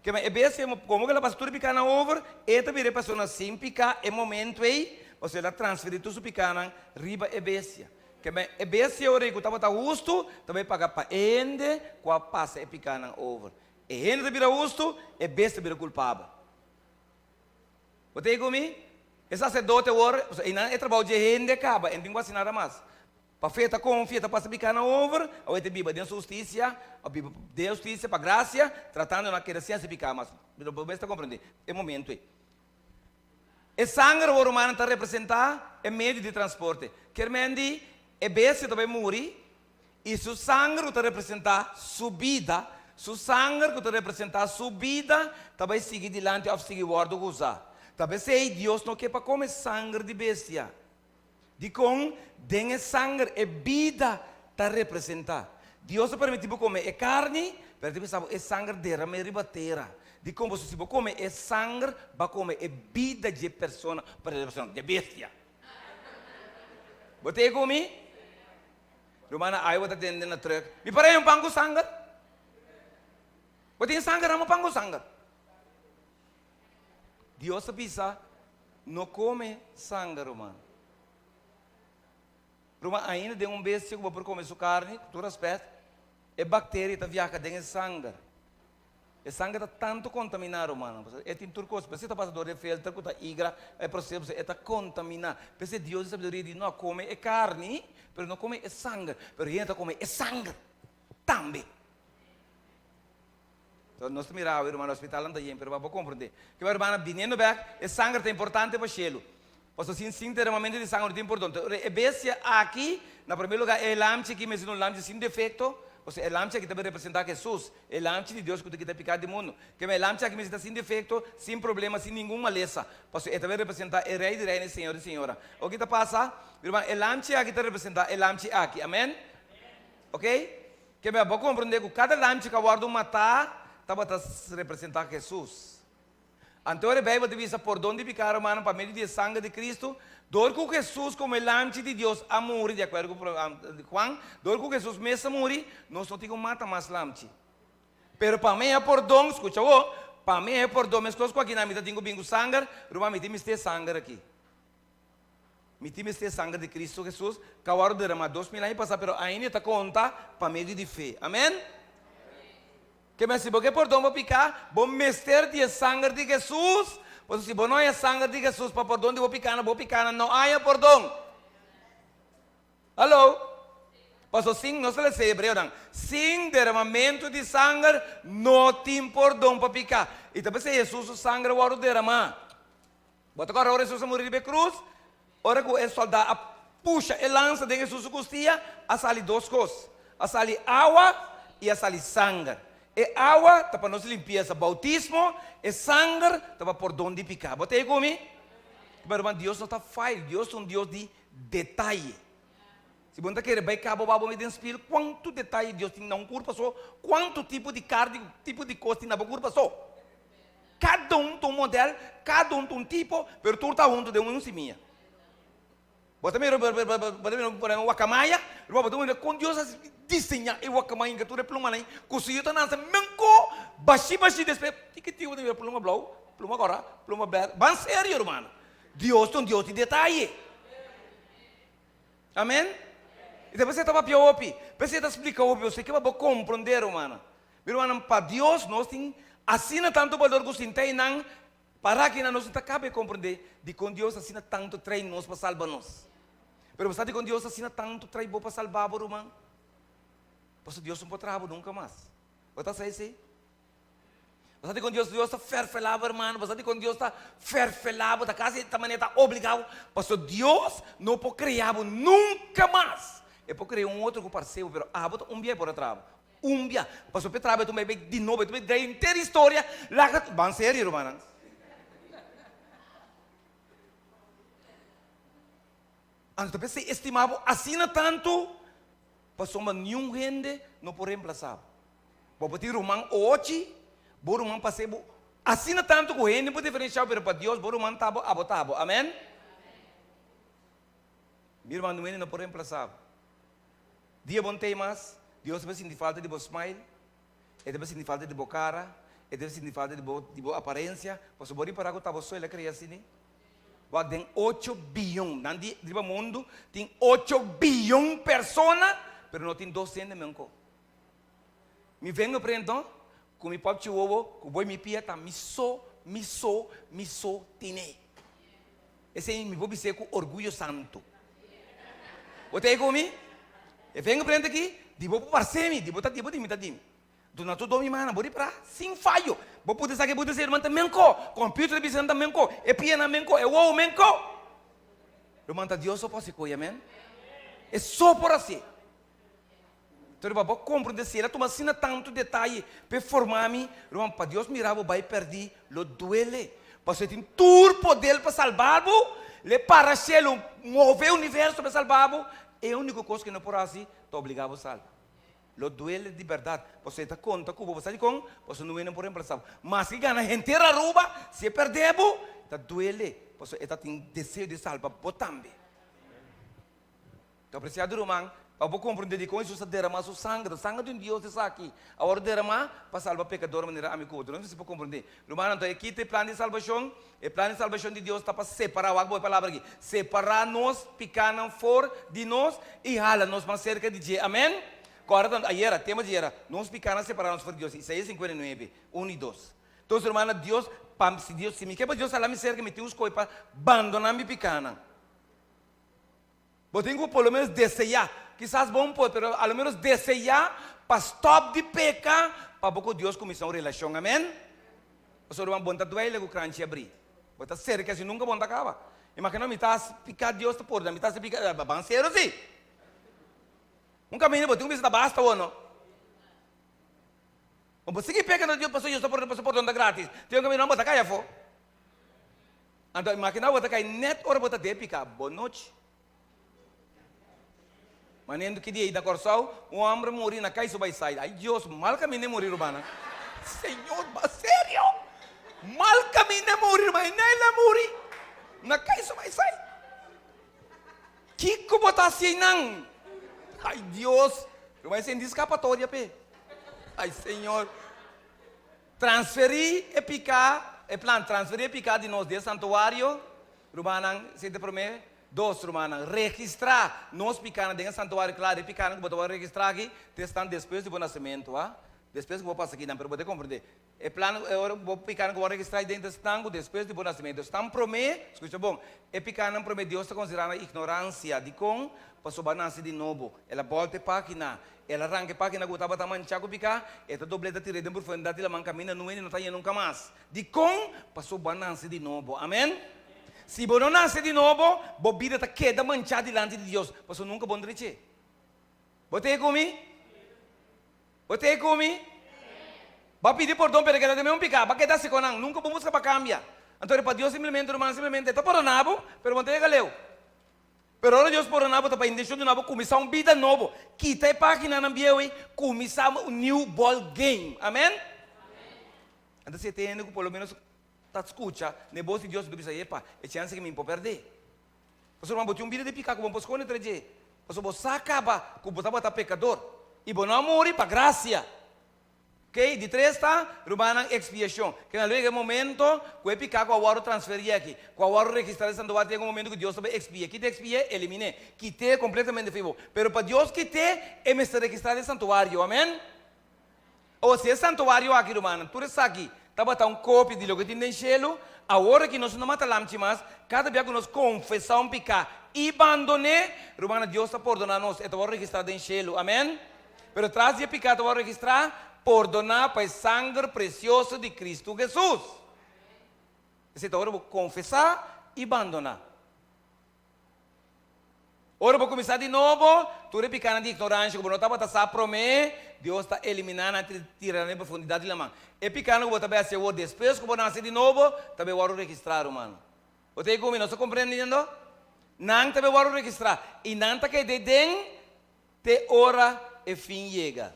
Kema e bestia, komo ku el a pasa tur e pikánan over, e ta bira e persona sin piká e momentu ei, pasobra el a transferí tur su pikánan riba e bestia. Kema e bestia ora ei ku tabata hustu, ta bai paga pa e hende ku a pasa e pikánan over. E hende ta bira hustu, e bestia ta bira kulpabel. Bo ta ku mi? E saserdote awor, pasobra einan e trabou dje hende kaba, e no tin ku hasi nada mas. Pa fe ta konfia, ta pasa piká nan over, awor e ta biba den su hustisia, a biba den hustisia pa grasia, tratando na keda sin hasi piká mas. Pero bo mes ta komprendé e momento ei. E sanger awor, rumannan, ta representá e medio di transporte. Kier men di e bestia ta bai muri, i su sanger ku ta representá su bida, su sanger ku ta representá su bida ta bai sigui dilanti òf sigui wòrdu usá. Ta p'esei Dios no ke pa kome sanger di bestia. Dikon den e sanger e bida ta representá? Dios a permití bo kome e karni, pero e ta bisa bo e sanger deram'é riba tera. Dikon? Pasobra si bo kome e sanger, bo a kome e bida dje persona, perdon, dje bestia. Bo ta ei ku mi? Rumannan, ai bo ta tende na trùk, Mi para un pan ku sanger? Bo tin sanger, dame un pan ku sanger. Dios a bisa, No kome sanger, ruman. Ruman, ainda den un bestia ku bo por kome su karni, ku tur rèspèt, e bakteria ta viaha den e sanger. E sanger ta tantu kontaminá, rumannan. Pasobra e tin tur kos. P'esei ta pasa dor di e filter ku ta igra e proseso, pasobra e ta kontaminá. P'esei Dios di sabiduria di, No, kome e karni, pero no kome e sanger. Pero hende ta kome e sanger tambe. So, nos ta mira awe, ruman, hospitalnan ta yen, pero bo a comprende. Kiba, rumannan, biniendo bek, e sanger ta importante pa shelu. Pasobra sin sin derramamento di sanger no tin pordon. Enton, e bestia aki, na primer lugar, e lamchi aki mester ta un lamchi sin defecto. Pasobra e lamchi aki ta representá Hesus, e lamchi di Dios ku ta kita piká di mundu. Keme e lamchi aki mester ta sin defekto, sin problema, sin ningun malesa, pasobra e ta representá e Rei di reinan i Señor di señora. Oke ta pasa? Mi ruman, e lamchi aki ta representá e lamchi aki. Amen? Oke? Keme bo a komprendé ku kada lamchi ku a wòrdu matá tabata representá Hesus. Anto e Bijbel ta bisa, Pordon di piká, rumannan, pa medio di e sanger di Kristu, dor ku Hesus komo e Lamchi di Dios a muri, di akuerdo ku Juan, dor ku Hesus mes a muri, nos no tin ku mata mas lamchi. Pero pa mi e pordon, skucha awor, pa mi e pordon, meskos ku akinan mi ta tin ku bin ku sanger, ruman, mi tin mester e sanger aki. Mi tin mester e sanger di Kristu Hesus, ku a wòrdu deramá 2000 aña pasá, pero ainda e ta konta pa medio di fe. Amen? Ke men si bo ke pordon bo piká, bo mester di e sanger di Hesus, pasobra si bo no haña sanger di Hesus pa pordon di bo pikánan, bo pikánan no haña pordon. Hallo? Pasobra sin, nos ta lesa Hebreonan, sin deramamentu di sanger no tin pordon pa piká. I ta p'esei Hesus su sanger a wòrdu deramá. Bo ta kòrda ora Hesus a muri riba e krus? Ora ku e sòldá a pusha e lansa den Hesus su kustia, a sali dos kos. A sali awa i a sali sanger. E awa ta pa nos limpiesa, boutismo, e sanger ta pa pordon di piká. Bo ta ei ku mi? Pero ruman, Dios no ta fail. Dios ta un Dios di detaye. Si bo no ta kere bai kaba wak bo mes den spil, kuantu detaye Dios tin na un kurpa so, kuantu tipo di karni, tipo di kos tin na bo kurpa so. Kada un ta un model, kada un ta un tipo, pero tur ta huntu den un simia. Bo ta mira, bo ta mira por ehempel wakamaya, ruman bo ta mira kon Dios a diseña e wakamaya inka tur e plumanan ei, ku su yu ta nase menko bashi bashi despues tiki tiki bo ta mira pluma blou, pluma kòrá, pluma bèrdè, ban serio rumannan, Dios ta un Dios di detaye. Amen? I ta p'esei e ta papia hopi, p'esei e ta splika hopi, pasobra e ke pa bo komprondé rumannan. Mi rumannan, pa Dios nos tin asina tantu balor ku sin ta einan, para kinan nos no ta kaba e komprondé dikon Dios asina tantu trai nos pa salba nos. Pero bo sa dikon Dios asina tantu trai bo pa salba bo, ruman? Pasobra Dios no por traha bo nunka mas. Bo ta sa esei? Bo sa dikon Dios Dios ta fèrfelá bo, hermano? Bo sa dikon Dios ta fèrfelá bo, ta kasi ta manera ta obligá bo? Pasobra Dios no por krea bo nunka mas. E por krea un otro ku parse bo, pero abo ta un bia e por a traha bo. Un bia. Pasobra p'e traha bo e ta bai di nobo, e ta bai drai henter historia, laga Ban serio, rumannan. Anto ta p'esei e stima bo asina tantu, pasobra niun hende no por remplasá bo. Bo por tin ruman ochi, bo ruman pas'é bo asina tantu ku hende por diferensiá bo, pero pa Dios bo ruman ta bo, abo ta bo. Amen? Mi ruman, niun hende no por remplasá bo. Dia bo no ta ei mas, Dios ta sinti falta di bo smile, E ta sinti falta di bo kara, E ta sinti falta di bo di bo aparensia, pasobra bo ripará ku ta bo so El a krea asina. Wak den ocho biyon, nan di riba mundu tin ocho biyon persona, pero no tin dos hende menko. Mi vengo prento ku mi pòpchi wowo ku boi mi pia ta mi so, mi so, mi so tine. Esei mi por bis'é ku orguyo santu. Bo ta ei ku mi? E vengo prento aki, di bo por parse mi, di bo ta di bo di mi ta di mi. Duna tur do mi mana, bo ripará sin fayo. Bo pudi sa ke bo ta ser, man ta menko, computer ta bisa nan ta menko, e pianan menko, e wowo menko. Ruman ta Dios so por hasi koe, amen? E so por hasi. Pero pa bo komprende si el a tuma asina tantu detaye p'e forma mi, ruman, pa Dios mira bo bai pèrdí lo duele. Pasobra e tin tur poder pa salba bo, l'e para shelu, move e universo p'e salba bo, e úniko kos ku e no por hasi ta obligá bo salba. Lo duele di bèrdat, pasobra e ta konta ku bo. Bo sa dikon? Pasobra no hende por remplasá bo. Maske gana henter Aruba, si e pèrdè bo, ta duele, pasobra e ta tin deseo di salba bo tambe. Ta apresiado ruman, pa bo komprendé dikon Hesus a deramá su sanger. Ta sanger di un Dios esaki a wòrdu deramá pa salba pekador manera ami ku otro. No mester por komprendé. Rumannan, anto e kita e plan di salbashon? E plan di salbashon di Dios ta pa separá, wak bo e palabra aki, separá nos pikánan for di nos i hala nos mas serka di dje. Amèn? Kòrda tantu, ayera, tema di ayera, nos pikánan separá nos for di Dios, Isaías 59, unu i dos. Entonces, rumannan, Dios, pa, si Dios, si mi ke pa Dios hala mi serka, mi tin un skohe pa bandoná mi pikánan. Bo tin ku por lo menos deseá, kisas bo no por, pero a lo menos deseá pa stòp di peka pa bo ku Dios kuminsá un relashon. Amèn? Pasobra ruman, bo no ta duele ku kranchi abrí. Bo ta serka si nunka bo no ta kaba. Imaginá mi ta hasi piká, Dios ta pordona, mi ta hasi piká, ban serio si. Un kaminda bo tin ku bisa ta basta awor no. Bo por sigui peka na Dios pasobra Dios ta pordona pasobra pordon ta gratis. Tin un kaminda bo ta kai afó. Anto imaginá bo ta kai nèt ora bo ta den piká. Bon nochi. Manendo ki dia ei na Kòrsou un hòmber muri na kai su bai sai. Ai Dios, mal kaminda e muri rumannan. Señor, ba serio? Mal kaminda e muri ruman, e nel a muri na kai su bai sai. Kiko bo ta hasi einan? Ai Dios, ruman esei no tin skapatoria p'e. Ai Señor. Transferí e piká, e plan, transferí e piká di nos den santuario, rumannan, esei ta e promé. Dos, rumannan, registrá nos pikánan den e santuario. Klaro, e pikánan ku bo ta wòrdu registrá aki ta esnan despues di bo nasementu, a despues ku bo pasa akinan, pero bo ta komprendé. E plan, e ora bo pikánan ku wòrdu registrá ei den ta esnan ku despues di bo nasementu. Esnan promé, skucha bon, e pikánan promé Dios ta konsiderá nan ignoransia. Dikon? Pasobra bo a nase di nobo. El a bòlta e página. El a ranka e página ku bo tabata manchá ku piká, e ta dobl'é ta tir'é den profundidat di laman kaminda nuen i no ta hañ'é nunka mas. Dikon? Pasobra bo a nase di nobo. Amèn. Si bo no nase di nobo, bo bida ta keda manchá dilanti di Dios, pasobra nunka bo no drech'é. Bo ta ei ku mi? Bo ta ei ku mi? Bo a pidi pordon, pero e keda den mesun piká. Bo a keda hasi ku nan. Nunka bo buska pa kambia. Anto pa Dios simplemente, ruman, simplemente e ta pordoná bo, pero bo no ta yega leu. Pero ora Dios pordoná bo ta pa intencion duna bo cuminsa un bida nobo. Kita e paginanan bieu ei, cuminsa un new ball game. Amen? Anto si e tin hende cu por lo menos ta scucha na e bos di Dios, bo ta bisa, Epa, e chance aki mi por perde. Pasobra bo tin un bida di pica cu bo no por sconde tra dje. Pasobra bo sa caba cu bo tabata pecador y bo no a muri pa gracia. Kei di tres ta, rumannan, ekspiashon. Ke nan lo yega e momento ku e piká ku a wòrdu transferí aki, ku a wòrdu registrá den santuario, ta yega un momento ku Dios ta bai ekspi'é. Ki ta ekspi'é? Elimin'é. Kit'é kompletamente for bo. Pero pa Dios kit'é, e mester registrá den santuario. Amèn? Awor, si e santuario aki, rumannan, tur esaki tabata un kopia di loke tin den shelu, awor aki nos no mata lamchi mas, kada bia ku nos konfesá un piká i bandon'é, rumannan, Dios ta pordoná nos, e ta wòrdu registrá den shelu. Amèn? Pero tras di e piká ta wòrdu registrá, pordoná pa e sanger presioso di Kristu Hesus. Esei ta ora bo konfesá i bandoná. Ora bo kuminsá di nobo, tur e pikánan di ignoransha ku bo no tabata sa promé, Dios ta eliminá nan i tira nan den profundidat di laman. E pikánan ku bo ta bai hasi awor despues ku bo nase di nobo, ta bai wòrdu registrá, rumannan. Bo ta ei ku mi? Nos ta komprendiendo? Nan ta bai wòrdu registrá i nan ta keda den Te ora e fin yega.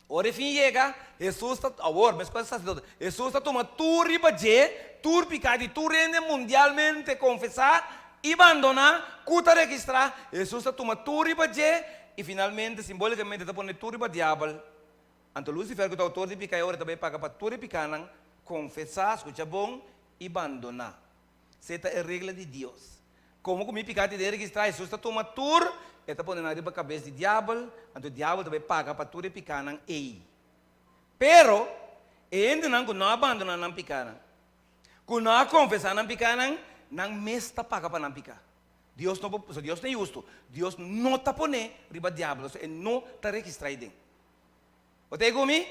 Ora e fin yega, Hesus ta, awor, meskos e saserdote, Hesus ta tuma tur riba dje, tur piká di tur hende mundialmente konfesá i bandoná, ku ta registrá, Hesus ta tuma tur riba dje i finalmente, simbolikamente, ta pone tur riba diabel. Anto Lusifer, ku ta outor di piká, e ora ta bai paga pa tur e pikánan konfesá, skucha bon, i bandoná. Esei ta e regla di Dios. Komo ku mi piká ti den registrá, Hesus ta tuma tur, e ta pone nan riba kabes di diabel, anto diabel ta bai paga pa tur e pikánan ei. Pero, e hendenan ku no a bandoná nan pikánan, ku no a konfesá nan pikánan, nan mes ta paga pa nan piká. Dios no por, pasobra Dios ta inhustu, Dios no ta pon'é riba diabel, pasobra e no ta registrá ei den. Bo ta ei ku mi?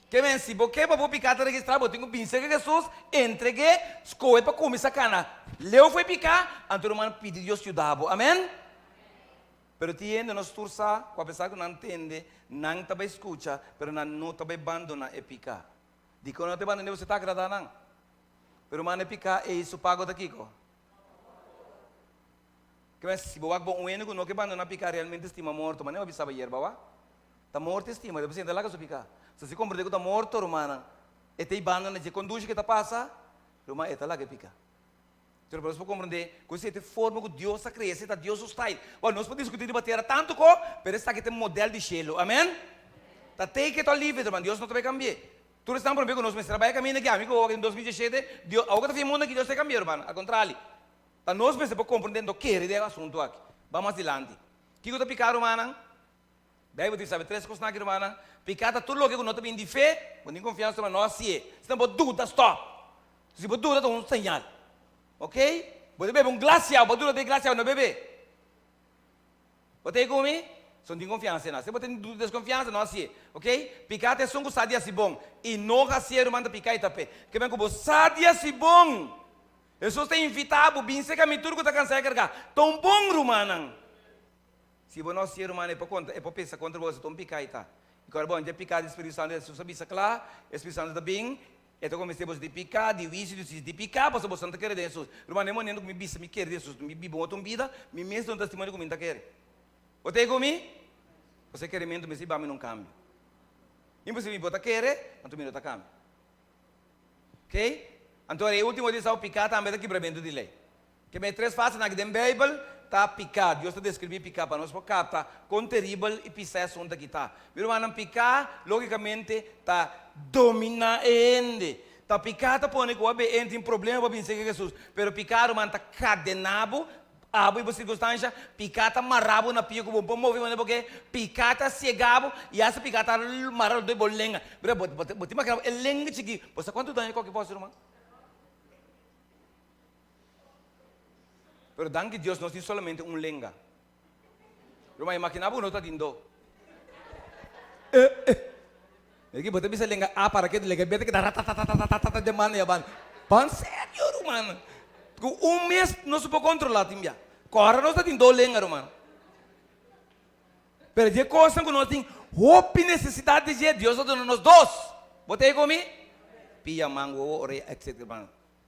Ke men, si bo ke pa bo piká ta registrá, bo tin ku bin serka Hesus, entreg'é, skohe pa kuminsá kana leu for e piká, anto ruman pidi Dios yuda bo. Amèn? Pero tin hende nos tur sa ku apesar ku nan tende, nan ta bai skucha, pero nan no ta bai bandoná e piká. Dikon nan no ta bandoná? Pasobra ta agradá nan. Pero ruman, e piká ei su pago ta kiko? Ke men, si bo wak bo un hende ku no ke bandoná piká realmente stima morto, manera bo a bisa ayer, bawa? Ta morto e stima, despues e ta laga su piká. So si komprendé ku ta morto, rumannan, e ta i banda na dje. Kon dushi ke ta pasa, ruman, e ta laga e piká. Pero pa nos por komprendé ku esei ta e forma ku Dios a krea, esei ta Dios su style. Wèl, nos por diskutí riba tera tantu ko, pero esaki ta e modèl di shelu. Amèn? Ta take it or leave it, ruman, Dios no ta bai kambi'é. Tur esnan promé ku nos mester a bai e kaminda aki, ami ku awor den 2017, Dios, awor ku ta fin mundu aki, Dios ta kambi'é, ruman, al kontrali. Ta nos mester por komprendé, no kere den e asuntu aki. Ban mas dilanti. Kiko ta piká, rumannan? Bijbel tin sabe tres kosnan aki rumannan, Piká ta tur loke ku no ta bin di fe, bo tin konfiansa ruman, no hasié. Si no bo duda, stòp. Si bo duda ta un señal. Ok? Bo ta bebe un glas di awa, bo duda den e glas di awa, no bebe. Bo ta ei ku mi? Si no tin konfiansa na. Si bo tin duda, deskonfiansa, no hasié. Ok? Piká ta esun ku sa di hasi bon i no hasié ruman ta piká i ta pe. Ke men ku bo sa di hasi bon. Hesus ta invitá bo, bin serka mi tur ku ta kansá i kargá. Ta un bon rumannan. Si bo no hasié, ruman, e por konta, e por pensa kontra bo, si ta un piká i ta. I ku ora bo a piká di Spiritu Santu, Hesus a bisa kla, e Spiritu Santu ta bin, e ta konvensé boso di piká, di huisio, di hustisia, di piká, pasobra boso no ta kere den Hesus. Ruman, den momento ku mi bisa mi kere den Hesus, mi biba un otro bida, mi mes duna testimonio ku mi no ta kere. Bo ta ei ku mi? Pasobra e kerementu mester hiba mi na un kambio. Imposibel mi bo ta kere, anto mi no ta kambia. Ok? Anto e ultimo di esau piká tambe ta kibramentu di lei. Keme e tres fasenan aki den Beibel ta piká. Dios ta deskribí piká pa nos por kapta kon teribel i pisá e asuntu aki ta. Mi rumannan, piká lógikamente ta dominá e hende. Ta piká ta pone ku abe hende tin problema pa bin serka Hesus. Pero piká, ruman, ta kadená bo, abo i bo sirkunstansha. Piká ta mará bo na pia ku bo no por move manera bo ke. Piká ta siegá bo i asta piká ta mará bo bo lenga. Mira, bo bo ta imaginá bo e lenga chikí, bo sa kuantu daño ku aki por hasi, ruman? Pero danki Dios nos tin solamente un lenga. Ruman, imagina bo no ta tin do. Eh, eh. Mira bo ta bisa lenga A para ke lenga B ta keda ratatatatata den banda y a banda. Ban serio ruman. Ku un mes nos no por kontrola tin bia. Kora nos ta tin do lenga ruman. Pero di e kosnan ku nos tin hopi nesesidat di dje, Dios a duna nos dos. Bo ta ei ku mi? Pia, man, wowo, orea, etc.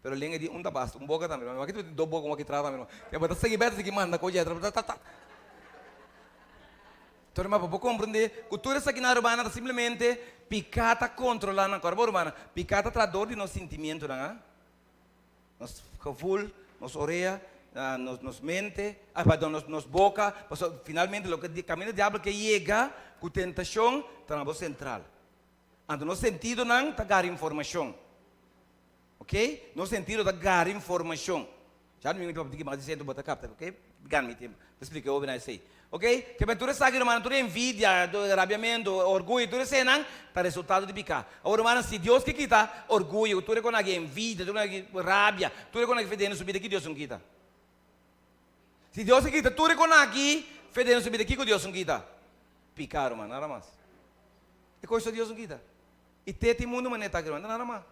Pero lenga di un ta basta, un boka tambe. Ma ki tin do boka un aki tra tambe. Bo ta sigui bai ta sigui manda kochi atra ta ta ta. Tur ma bo komprende ku tur esakinan rumannan ta simplemente piká ta kontrolá nan. Kòrda bo rumannan, piká ta traha dor di nos sintimientonan, ah. Nos gevoel, nos orea, nos nos mente, ah pardon nos nos boka, pasobra finalmente loke kaminda diablo ke yega ku tentashon ta na bo sentral. Anto nos sentidonan ta gara informashon. Ok, nos sentido ta gara informashon. Ya mi papia tiki mas di sento bo ta kapta, ok? Gana mi tempo pa splika e hobennan esei. Ok, ke men tur esaki rumannan, tur envidia, rabiamentu, orguyo, tur eseinan ta resultado di piká. Awor rumannan, si Dios ke kita orguyo, tur e kon aki envidia, tur e kon aki rabia, tur e kon aki fe den su bida, ki Dios un kita? Si Dios ke kita tur e kon aki fe den su bida, kiko Dios un kita? Piká ruman, nada mas. E kos Dios un kita. I te tin mundu manera ta aki ruman, nada mas.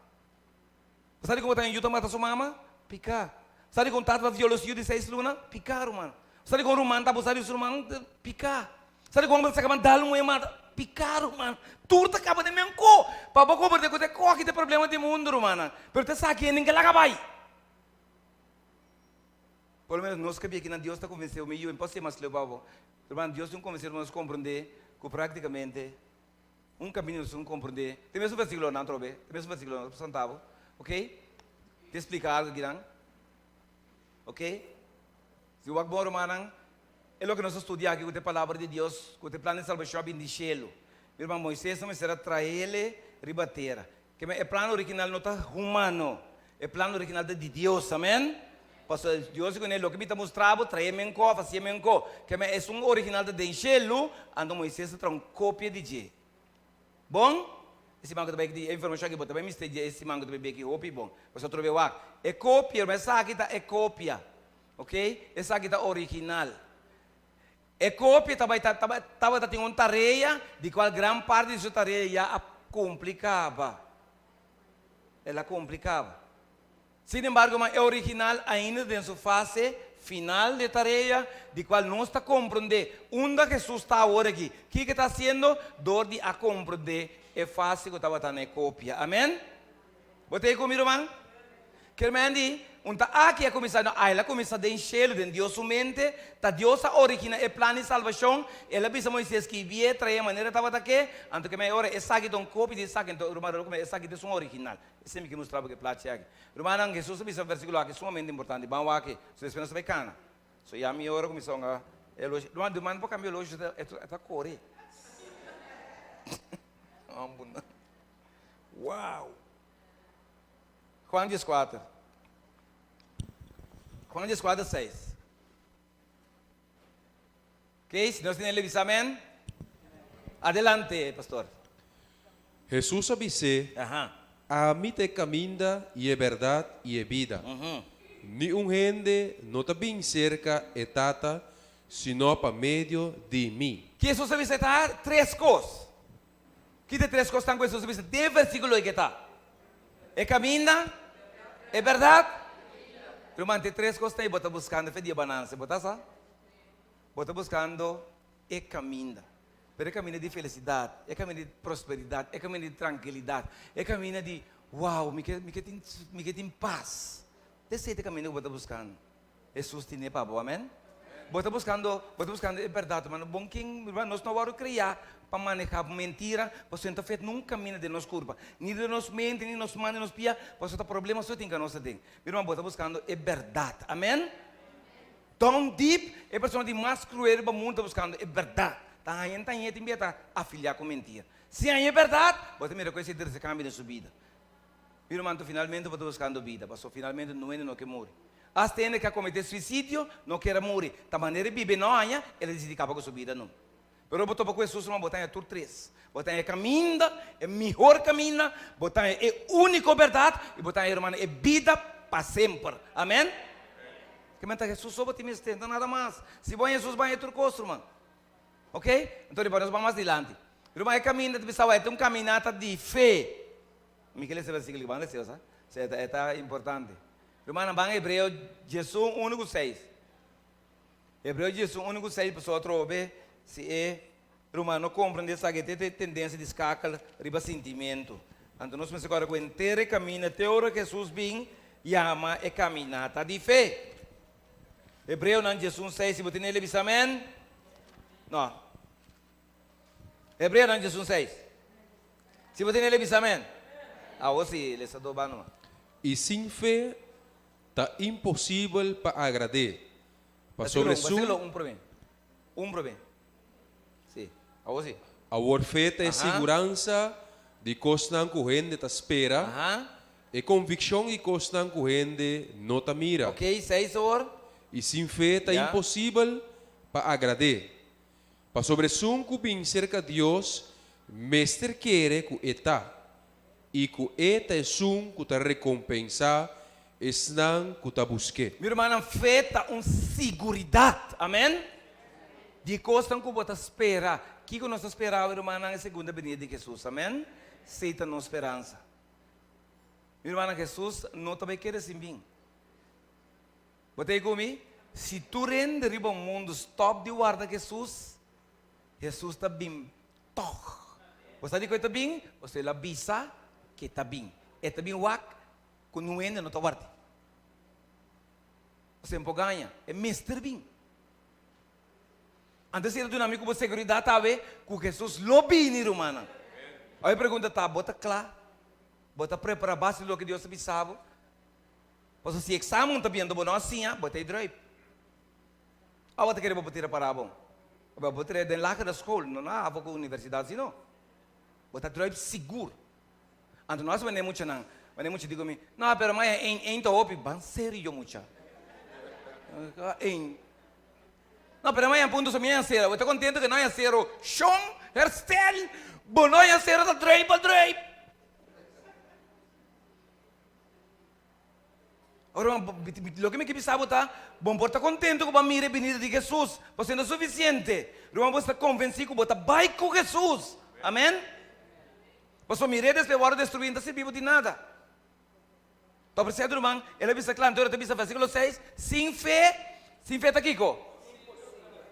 Bo sa di como ta un yu ta mata su mama? Pica. Bo sa di con un tata ta viola su yu di seis luna? Pica, ruman. Bo sa di con un ruman ta abusa di su ruman? Pica. Bo sa di con un homber ta saca man dal un muher mata? Pica, ruman. Tur ta caba den men co. Pa bo comprende cu ta e coki ta e problema di mundo, rumannan. Pero ta esaki hende ke laga bay. Por lo menos nos ke bia kinan Dios ta convence bo, mi yu, mi por haci mas leu pa bo. Ruman, Dios tin un convence pa nos comprende cu practicamente Un kaminda nos tin ku komprondé. Te mesun versíkulonan atrobe, te mesun versíkulonan nos presentá bo, ok? Te splika algu akinan, ok? Si wak bon rumannan, e loke nos a studia aki ku ta e Palabra di Dios, ku ta e plan di salbashon a bin di shelu. Mi ruman, Moisés a mester a trael'e riba tera. Keme e plan original no ta humano, e plan original ta di Dios, amen? Pasobra Dios di kuné, loke mi ta mustra bo, trae men ko òf hasié men ko. Keme esun original ta den shelu, anto Moisés ta traha un kopia di dje. Bon? E siman ku ta bai di e informashon aki bo ta bai mester dje e siman ku ta bai beki hopi bon. Pasobra atrobe wak, e kopia, esaki ta e kopia, ok? Esaki ta original. E kopia tabata tin un tarea di kual gran parti di su tarea ya a kumpli kaba. El a kumpli kaba. Sin embargo, ma e original ainda den su fase final di e tarea, di kual nos ta komprondé unda Hesus ta awor aki. Kiko e ta hasiendo? Dor di a komprondé e fase ku tabata na e kopia. Amen? Bo ta ei ku mi, ruman? Kermendi, un ta aki a kuminsá, no, el a kuminsá den shelu, den Dios su mente, ta Dios a originá e plan di salbashon, El a bisa Moisés skibié, traé manera e tabata ke, anto kemey ora esaki ta un kopia di esaki, anto ruman Rolo kumey esaki ta esun original. Esei mi ke mustra bo ke plachi aki. Rumannan, Hesus a bisa un versíkulo aki sumamente importante, ban wak aki, so despues nos ta bai kana. So ya mi ora kuminsá hunga elosio, ruman, ruman por kambia elosio, e ta kore. Wow! Juan dieskuater. Juan dieskuater seis. Ok, si nos tin el bisa amen. Adelante, pastor. Hesus a bis'é, Aha. Ami ta e kaminda i e bèrdat i e bida. Ni un hende no ta bin serka e Tata sino pa medio di mi. Ki Hesus a bisa e ta tres kos. Ki ta e tres kosnan ku Hesus a bisa den e versíkulo ei ke ta? E kaminda, e bèrdat, Ruman, ta e tres kosnan ei bo ta buskando fe di e banansa, bo ta sa? Bo ta buskando e kaminda. Pero e kaminda di felisidat, e kaminda di prosperidat, e kaminda di trankilidat, e kaminda di, wow, mi ke mi ke tin mi ke tin pas. Esei ta e kaminda ku bo ta buskando. Hesus tine pa bo, amen. Bo ta buskando, bo ta buskando e bèrdat, hermano. Bon ken, hermano, nos no a wòrdu kreá pa manehá mentira, pasobra no ta fet nunka kaminda den nos kurpa, ni den nos mente, ni nos man, ni nos pia, pasobra ta problema so tin ku nos ta den. Mi ruman, bo ta buskando e bèrdat, amen. Down deep, e persona di mas cruel riba mundo ta buscando e berdad. Ta haña ta haña tin bia ta afilia cu mentira. Si haña e berdad, bo ta mira cu esey trece cambio den su bida. Mi ruman, tu finalmente bo ta buscando bida, pasobra finalmente no hende no ke muri. Hasta hende ke a comete suicidio no kier a muri. Ta manera e biba e no haña, el a dicidi caba cu su bida no. Pero bo topa cu Jesus, ruman, bo ta haña tur tres. Bo ta haña e caminda, e mihor caminda, bo ta haña e unico berdad, y bo ta haña, ruman, e bida pa semper. Amen? Ke men ta Jesus so bo tin mester, no nada mas. Si bo haña Jesus, bo haña tur cos, ruman. Ok? Anto riba nos ban mas dilanti. Ruman, e caminda ta bisa awor, e ta un caminata di fe. Mi ke lesa e versiculo aki, ban lesa, sa? E ta importante. Rumannan, ban Hebreo diesun, unu ku seis. Hebreo 11 ku 6 pasobra atrobe si e ruman no komprende esaki e tin tendensia di skakel riba sintimentu. Anto nos mester kòrda ku henter e kaminda te ora ku Hesus bin yama e kaminata di fe. Hebreonan 11 6 si bo tene el e bisa amen? No. Hebreonan 11 6 si bo tene el e bisa amen? Awor si lesadó ba numa. I sin fe Ta imposibel pa agrad'é, pasobra esun. Un promé. Un promé. Sí. Awor sí. Awor fe ta e siguransa di kosnan ku hende ta spera, e konvikshon di kosnan ku hende no ta mira. Oké, seis awor. I sin fe ta imposibel pa agrad'é, pasobra esun ku bin serka Dios mester kere ku e ta, i ku e ta esun ku ta rekompensá esnan ku ta busk'é. Mi rumannan, fe ta un siguridat, amen, di kosnan ku bo ta spera. Kiko nos ta spera awe, rumannan? E segunda benida di Hesus, amen. Esei ta nos speransa. Mi rumannan, Hesus no ta bai kere sin bin. Bo ta ei ku mi? Si tur hende riba mundu stòp di warda Hesus, Hesus ta bin tòg. Bo sa dikon e ta bin? Pasobra el a bisa ku e ta bin. E ta bin wak ku nun hende no ta ward'é. Pasobra e por gaña. E mester bin. Anto esei ta duna mi ku bo seguridat awe ku Hesus lo bini, rumannan. Awor e pregunta ta, bo ta kla? Bo ta prepará base di loke Dios ta bisa bo? Pasobra si eksamen ta bin anto bo no a siña, bo ta e druip. Awa ta kere bo por tira para bo. Bo por tira den lagere school, no na havo ku universidad si no. Bo ta druip sigur. Anto no hasi manera muchanan. Manera mucha di ku mi, no pero maya ein, ein ta hopi. Ban serio mucha. Ein. No pero maya punto so mi a sero. Bo ta kontento ku no a sero. Shon, herstel, bo no a sero ta druip a druip. Ora, loke mi ke bisa bo ta, bo por ta kontento ku bo a mira e binida di Hesus, pasobra no ta sufisiente. Ruman, bo sta konvensí ku bo ta bai ku Hesus. Amen. Pasobra mir'é despues wòrdu destruí no ta sirbi bo di nada. Ta ofresé, ruman, el a bisa kla, anto el ta bisa versíkulo seis, sin fe, sin fe ta kiko?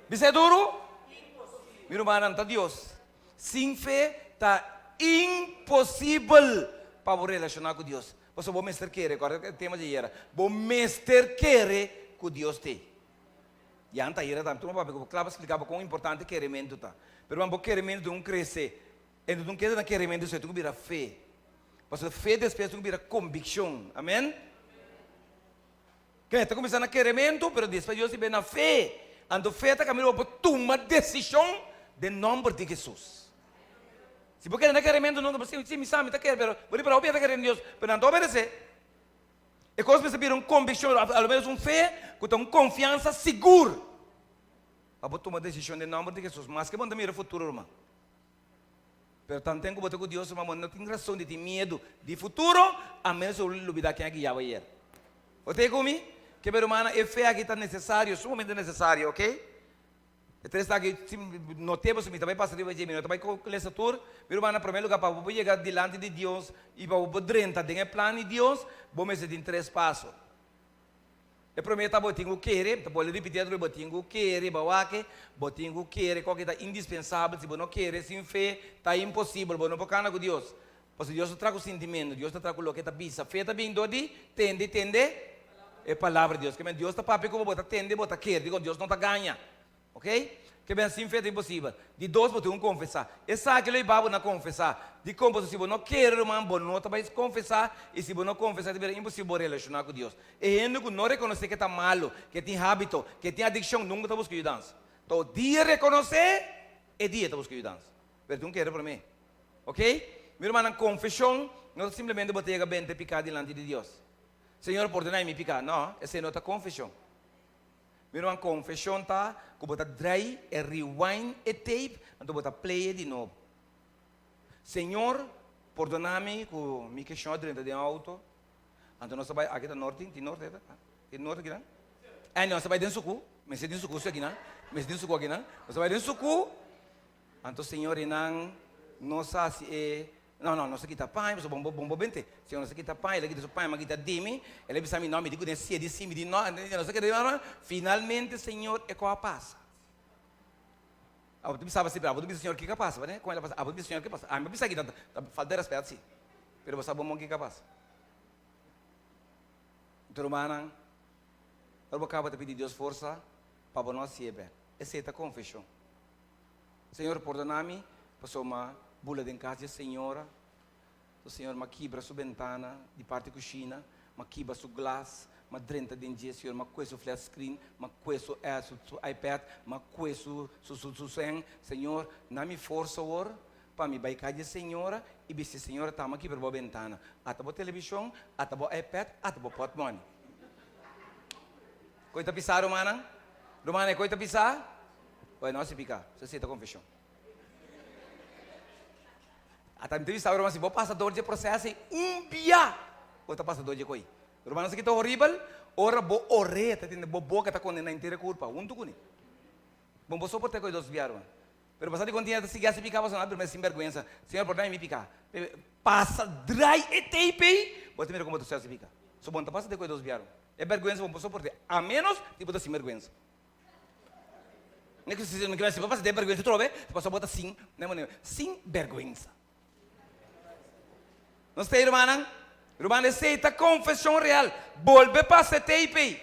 Bis'é duru? Mi rumannan, ta Dios. Sin fe ta imposibel pa bo relashoná ku Dios. Pasobra bo mester kere, kòrda e tema di ayera, bo mester kere ku Dios t'ei. Ya anta ayera tambe tur papia ku bo kla pa splika bo kon importante kerementu ta. Pero wan bo kerementu tin un krese, e no tin keda na kerementu so, e tin ku bira fe. Pasobra fe despues tin ku bira kombikshon. Amen? Ke ta kuminsá na kerementu, pero despues Dios ta bira na fe. Anto fe ta kaminda bo por tuma desishon den nòmber di Hesus. Si bo kere na kerementu no ta por si mi sa mi ta kere pero bo di pero hopi ta kere den Dios pero nan ta obedece. E kos mester bira un konvikshon a lo menos un fe ku ta un konfiansa sigur pa bo tuma desishon den nòmber di Hesus maske bo no ta mira futuro ruman. Pero tanten ku bo ta ku Dios ruman bo no tin rason di tin miedu di futuro a menos ku bo lubida ken a guia bo ayer. Bo ta e ku mi? Ke mi rumannan e fe aki ta nesesario sumamente nesesario ok. E tres ta aki, si no te pasobra mi ta bai pasa riba dje, mi no ta bai lesa tur. Mi ruman, na promé lugá, pa bo por yega dilanti di Dios i pa bo por drenta den e plan di Dios, bo mester tin tres paso. E promé ta bo tin ku kere, mi ta bolbe ripití atrobe, bo tin ku kere, bo a wak, bo tin ku kere, kòke ta indispensabel, si bo no kere, sin fe ta imposibel, bo no por kana ku Dios. Pasobra Dios no traha ku sintimentu, Dios ta traha ku loke e ta bisa. Fe ta bin dor di tende i tende e Palabra di Dios. Ke men Dios ta papia ku bo, bo ta tende, bo ta kere. Dikon? Dios no ta gaña. Ok? Ke ben sin fe ta imposibel. Di dos, bo tin ku konfesá. Esaki lo hiba bo na konfesá. Dikon? Pasobra si bo no kere, ruman, bo no ta bai konfesá, i si bo no konfesá ta bira imposibel bo relashoná ku Dios. E hende ku no rekonosé ke ta malu, ke tin hábito, ke tin adikshon, nunka ta buska yudansa. Ta o dia e rekonosé, e dia e ta buska yudansa. Pero tin un kere promé. Ok? Mi rumannan, konfeshon no ta simplemente bo ta yega benta e piká dilanti di Dios. Señor, pordoná mi piká. No, esei no ta konfeshon. Mi ruman konfeshon ta ku bo ta drai e rewind e tape anto bo ta play e di nobo. Señor pordona mi ku mi keshon a drenta den auto anto nos ta bai aki ta norte tin norte ta tin norte akinan eh nos ta bai den suku mester tin suku si akinan mester tin suku akinan nos ta bai den suku anto señor enan nos a hasi e No, no, nos a kita paña, pasobra bo, bo, bo bente. Señor, nos a kita paña, el a kita su paña, mi a kita di mi. El a bisa mi, no, mi di ku den sie di si, mi di no, nos a keda di no. Finalmente, Señor, e kos a pasa. Abo ta bisaba si, pero abo ta bisa Señor kiko a pasa, bane? Kon el a pasa? Abo ta bisa Señor kiko a pasa. Ami a bisa aki ta, ta falta di respet si, pero bo sa bon bon kiko a pasa. Anto rumannan, ora bo kaba ta pidi Dios forsa pa bo no hasié bek. Esei ta konfeshon. Señor pordona mi pasobra m'a bula den cas di e señora. So Señor m'a kibra su bentana di parti cushina, m'a kibra su glas, m'a drenta den dje, Señor m'a cue su flat screen, m'a cue su su iPad, m'a cue su su su seng. Señor, na mi forsa awor pa mi bay cas di e señora y bisa e señora ta m'a kibra bo bentana. Ata bo television, ata bo iPad, ata bo portmoney. Koe ta bisa, rumannan? Rumannan, koe ta bisa? Oye, no hasi piká. Esei ta konfeshon. Ata mi ta bisa ruman, si bo pasa dor dje proseso ei un bia, bo ta pasa dor dje koi. Rumannan, esaki ta horibel, ora bo or'é ta tende bo boka ta kondená henter e kurpa huntu kuné. Bon, bo soport'é koi dos bia, ruman. Pero bo sa dikon tin e ta sigui hasi piká pasobra nan a birma e sinbèrgwensa. Señor, pordona mi piká. Pasa drai e tape ei, bo ta mira kon bo ta hasi piká. So bo no ta pasa te koi dos bia, ruman. E bèrgwensa bo no por soport'é, a ménos di bo ta sinbèrgwensa. No kila si bo pasa den bergwensa atrobe, pasobra bo ta sin, sin bergwensa. Nos ta ei rumannan? Ruman esei ta konfeshon real. Bolbe pasa e tape ei.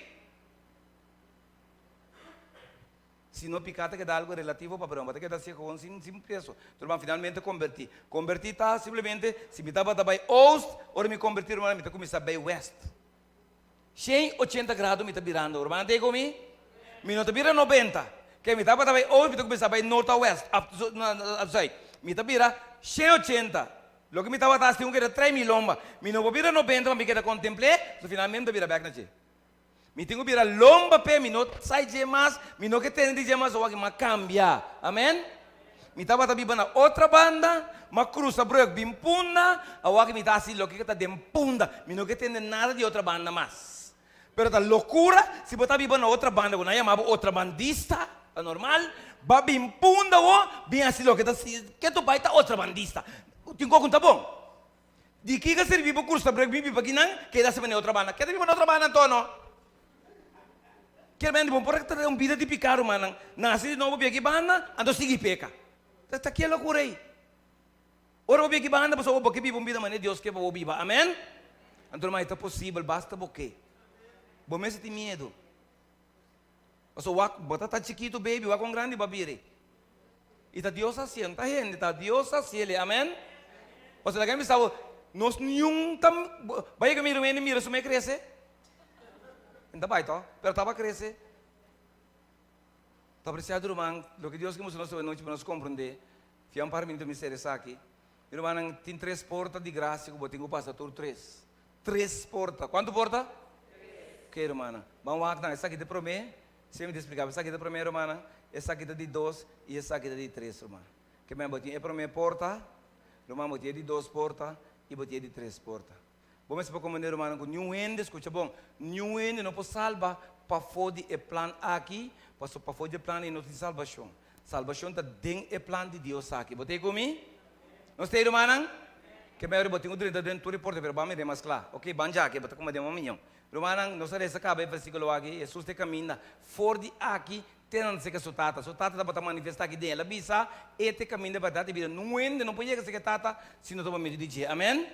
Si no piká ta keda algu relativo pa broma, ta keda así gewoon sin sin peso. Ruman finalmente kombertí. Kombertí ta simplemente si mi tabata bai oost, ora mi kombertí ruman mi ta kuminsá bai west. 180 grado mi ta birando. Rumannan ta ku mi? Mi no ta bira 90. Ke mi tabata bai oost, mi ta kuminsá bai noord a west, a zuid. Mi ta bira 180. Loke mi tabata hasi un keda trae mi lomba. Mi no por bira 90 pa mi keda kontempl'é, so finalmente mi ta bira bèk na dje. Mi tin ku bira lomba p'e, mi no sai dje mas, mi no ke tende di dje mas, awor mi a kambia. Amen? Mi tabata biba na otra banda, m'a krusa brug bin Punda, awor mi ta hasi loke ku ta den Punda. Mi no ke tende nada di otra banda mas. Pero ta lokura si bo ta biba na otra banda ku nan yama bo otrabandista, ta normal, ba bin Punda awor bin hasi loke ta hasi, ke tu bai ta otrabandista. Tin kos ku no ta bon. Di kiko sirbi bo krusa brug bin biba akinan, keda hasi manera otra banda. Keda biba na otra banda anto no. Kier men di bo por a trae un bida di piká, rumannan. Nase di nobo bia ki banda, anto sigui peka. Ta ta ke lokura ei? Ora bo bia ki banda, pasobra bo ke biba un bida manera Dios ke pa bo biba. Amen? Anto, ruman, e ta posibel, basta bo ke. Bo mester tin miedu. Pasobra wak, bo ta ta chikitu, baby, wak kon grandi bo a bira ei. I ta Dios a hasié, no ta hende, ta Dios a hasié. Amen? Pasobra laga mi bisa bo, nos niun ta, bo a yega mira un hende mira su mes krese? N ta bai to, pero tabata krese. Ta apresiado ruman, loke Dios ke mustra nos awe nochi pa nos komprendé. Fia un par minuto mi sera esaki. Mi rumannan, tin tres porta di grasia ku bo tin ku pasa tur tres. Tres porta. Kuantu porta? Tres. Oke rumannan, ban wak nan. Esaki ta e promé. Si mi ta splika bo, esaki ta e promé rumannan, esaki ta di dos i esaki ta di tres ruman. Ke men bo tin e promé porta, ruman bo tin e di dos porta i bo tin e di tres porta. Bo mester por komprendé, rumannan, ku niun hende, skucha bon, niun hende no por salba pafó di e plan aki, pasobra pafó di e plan ei no tin salbashon. Salbashon ta den e plan di Dios aki. Bo ta ei ku mi? Nos ta ei, rumannan? Ke mei ora bo tin ku drenta den tur e porta, pero ban mira e mas kla. Oke, ban djaki, bo ta kuma den un mion. Rumannan, nos a resa kaba e versíkulo aki, Hesus ta e kaminda for di aki te nan ta seka su Tata. Su Tata tabata manifestá aki den. El a bisa, E ta e kaminda, bèrdat i bida. Nun hende no por yega seka e Tata si no ta pa medio di dje. Amèn.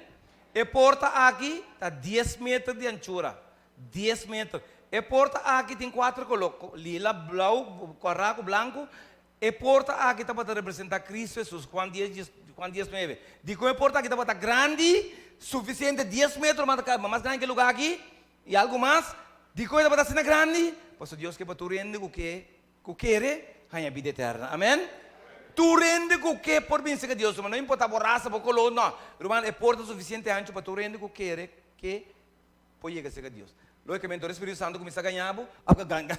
E porta aki ta dies meter di anchura. Dies meter. E porta aki tin kuater koló, lila, blou, kòrá ku blanku. E porta aki tabata representá Kristu Hesus, Juan dies dies, Juan dies nuebe. Dikon e porta aki tabata grandi, sufisiente dies metro mas mas grandi ke e lugá aki, i algu mas? Dikon e tabata asina grandi? Pasobra Dios ke pa tur hende ku ke ku kere haña bida eterna. Amen. Tur hende ku ke por bin serka Dios, ruman, no importá bo rasa, bo koló, no. Ruman, e porta sufisiente anchu pa tur hende ku kere ke por yega serka Dios. Lógicamente, ora e Spiritu Santu kuminsá gaña bo, òf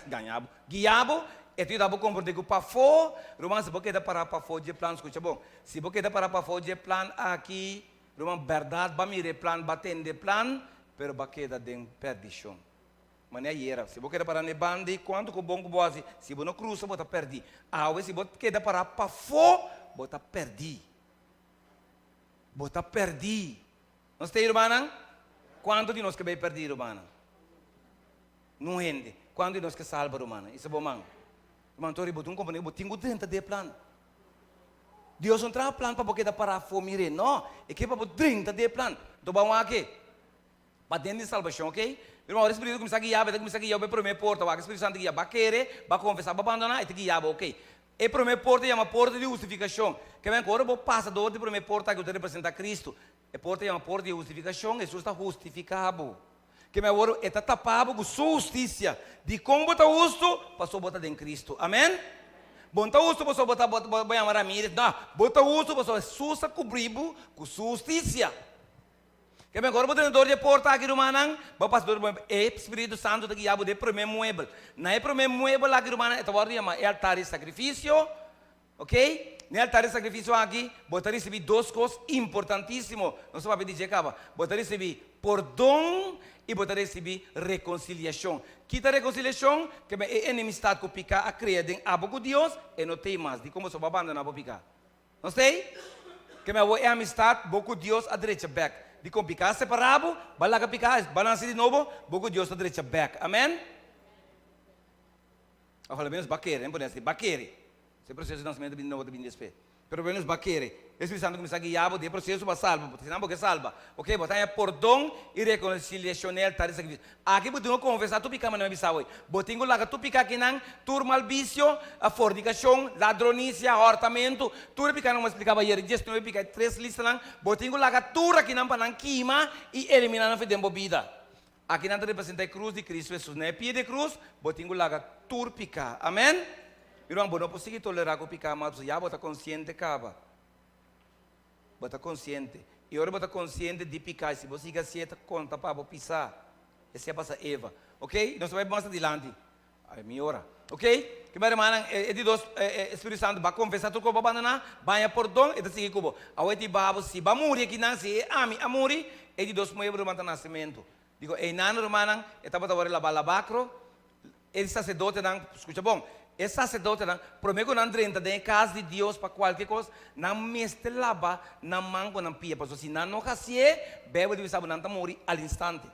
gaña bo, guia bo, e ta yuda bo komprendé ku pafó, ruman, si bo keda pará pafó dje plan, skucha bon, si bo keda pará pafó dje plan aki, ruman, bèrdat bo a mira e plan, bo a tende e plan, pero bo a keda den pèrdishon. Manera ayera, si bo keda pará na e banda ei, kuantu ku bon ku bo hasi, si bo no krusa, bo ta pèrdí. Awe, si bo keda pará pafó, bo ta pèrdí. Bo ta pèrdí. Nos ta ei rumannan? Kuantu di nos ke bai pèrdí rumannan? Nun hende. Kuantu di nos ke salba rumannan? Isa bo man. Ruman Tori, bo tin un kompromiso, bo tin ku drenta den e plan. Dios no traha plan pa bo keda pará afó mir'é. No, e ke pa bo drenta den e plan. Nto bo a wak e. Paden di salbashon, ok? Ruman, ora e Spiritu kuminsá guia bo, e ta kuminsá guia bo pa e promé porta. Wak e Spiritu Santu guia bo. Ba kere, ba konfesá, ba bandoná, e ta guia bo, ok? E promé porta yama porta di hustifikashon. Ke men ku ora bo pasa dor di promé porta aki ku ta representá Kristu, e porta yama porta di hustifikashon, Hesus ta hustifiká bo. Ke men awor e ta tapá bo ku su hustisia. Dikon bo ta hustu? Pasobra bo ta den Kristu. Amèn? Bo no ta hustu pasobra bo ta bo yama Ramirez. No, bo ta hustu pasobra Hesus a kubrí bo ku su hustisia. Ke men ora bo drenta dor di e porta aki rumannan, bo pasa dor di bo e Spiritu Santu ta guia bo den e promé muebel. Na e promé muebel aki rumannan e ta wòrdu yama e altar di sakrifisio, ok. Na e altar di sakrifisio aki bo ta risibí dos kos importantísimo, nos a papia di dje kaba. Bo ta risibí pordon i bo ta risibí rekonsiliashon. Ki ta rekonsiliashon? Ke men e enemistat ku piká a krea den abo ku Dios, e no t'ei mas. Dikon boso bo a bandoná bo piká? No stay? Ke mi awor e amistad bo ku Dios a drecha bek. Dikon piká a separá bo? Ba laga piká ba nase di nobo, bo ku Dios ta drecha bek. Amen? Of alo menos ba kere, mi pone asi, ba kere. Si e proseso di nasimentu bini di nobo ta bini despues. Pero por lo menos ba kere. E Spiritu Santu kuminsá guia bo den e proseso pa salba bo. Sinan bo ke salba. Ok, bo ta haña pordon i rekonsiliashon na e altar di sakrifisio. Aki bo tin ku konfesá tur piká manera mi bisa awor. Bo tin ku laga tur piká kinan, tur mal bisio, fornikashon, ladronisia, hòrtamentu, tur e pikánan ku mi a splikaba ayer, e diesnuebe piká, e tres listanan, bo tin ku laga tur akinan pa nan kima i eliminá nan for den bo bida. Akinan ta representá e krus di Kristu Hesus. Na e pie di e krus, bo tin ku laga tur piká. Amèn? Mi ruman, bo no por sigui tolerá ku piká mas, pasobra ya bo ta konsiente kaba. Bo ta konsiente. I ora bo ta konsiente di piká, i si bo sigui hasié, ta konta pa bo pisá. Esei a pasa Eva. Oké, nos ta bai mas adilanti. Ai, mi ora. Oké, ki bai rumannan, e di dos, e Spiritu Santu ba konfesá tur kos bo a bandoná, baña pordon, e ta sigui ku bo. Awor e di babo, si bo a muri akinan, si e ami a muri, e di dos muebel ruman ta nasementu. Digo, einan rumannan, e tabata wòrdu labá labakro, E saserdotenan, skucha bon, e saserdotenan, promé ku nan drenta den e kas di Dios pa kualke kos, nan mester laba nan man ku nan pia, pasobra si nan no hasié, Beibel ta bisa bo nan ta muri al instante.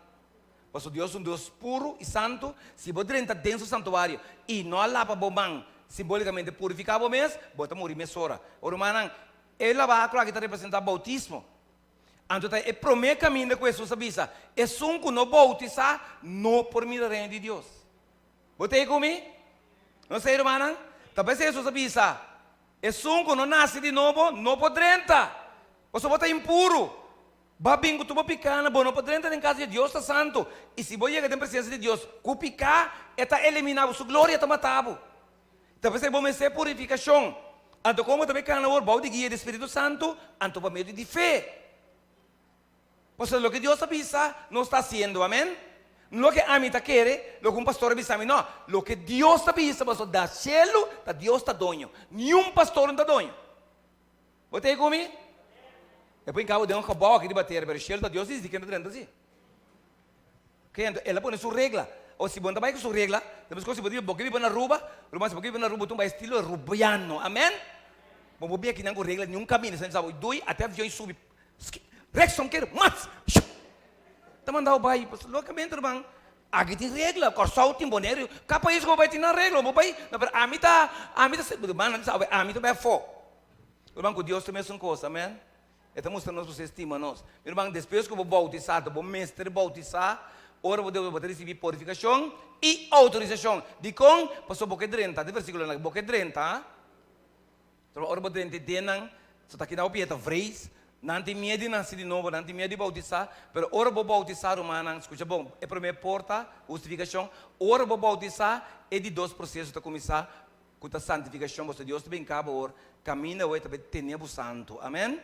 Pasobra Dios ta un Dios puru i santu, si bo drenta den su santuario i no a laba bo man, simbolikamente purifiká bo mes, bo ta muri mesora. O rumannan, e labakro aki ta representá boutismo. Anto ta e promé kaminda ku Hesus a bisa, Esun ku no boutisá no por mira Reino di Dios. Bo ta ei ku mi? No esei, rumannan? Ta p'esei Hesus a bisa, Esun ku no nase di nobo no por drenta, pasobra bo ta impuru. Bo a bin ku tur bo pikánan, bo no por drenta den kas di Dios. Dios ta santu, i si bo yega den presensia di Dios ku piká, E ta eliminá bo, Su gloria ta mata bo. Ta p'esei bo mester purifikashon. Anto kon bo ta bay kana awor bou di guia di Spiritu Santu? Anto pa medio di fe. Pasobra loke Dios a bisa, nos ta hasiendo. Amen? No loke ami ta kere, loke un pastor a bisa mi, no. Loke Dios ta bisa, pasobra da shelu ta Dios ta doño. Niun pastor no ta doño. Bo ta ei ku mi? E por in kabo den un gebou aki riba tera, pero shelu ta Dios dici ken ta drenta si. Oke, anto el a pone su regla. O si bo no ta bai ku su regla, ta meskos si bo di bo ke biba na Aruba, ruman si bo ke biba na Aruba bo ta un bai estilo Arubiano, amen? Bo por bia kinan ku regla niun kaminda, sa bo dui ate avion i subi, ski. Rechtsomkeer, mats! Shu! Ta manda bo bai. Lógicamente, ruman, aki tin regla. Kòrsou tin Boneiru. Kada pais ku bo bai tin nan regla. Bo bai, no, pero ami ta, ami ta, ruman, nan bisa awe, ami ta bai afó. Ruman, ku Dios ta mesun kos, amen. E ta mustra nos ku e stima nos. Mi ruman, despues ku bo boutisá, bo mester boutisá, ora bo debe bo ta risibí purifikashon i outorisashon. Dikon? Pasobra bo ke drenta, di versíkulonan aki, bo ke drenta. Pasobra ora bo drenta e dennan, so ta kina bo pia ta vrees, nan tin miedu di nase di nobo, nan tin miedu di boutisá, pero ora bo boutisá, rumannan, skucha bon, e promé porta, hustifikashon, ora bo boutisá, e di dos proseso ta kuminsá, ku ta santifikashon, pasobra Dios ta bin kaba or kaminda bo e ta bin tene bo santu. Amen.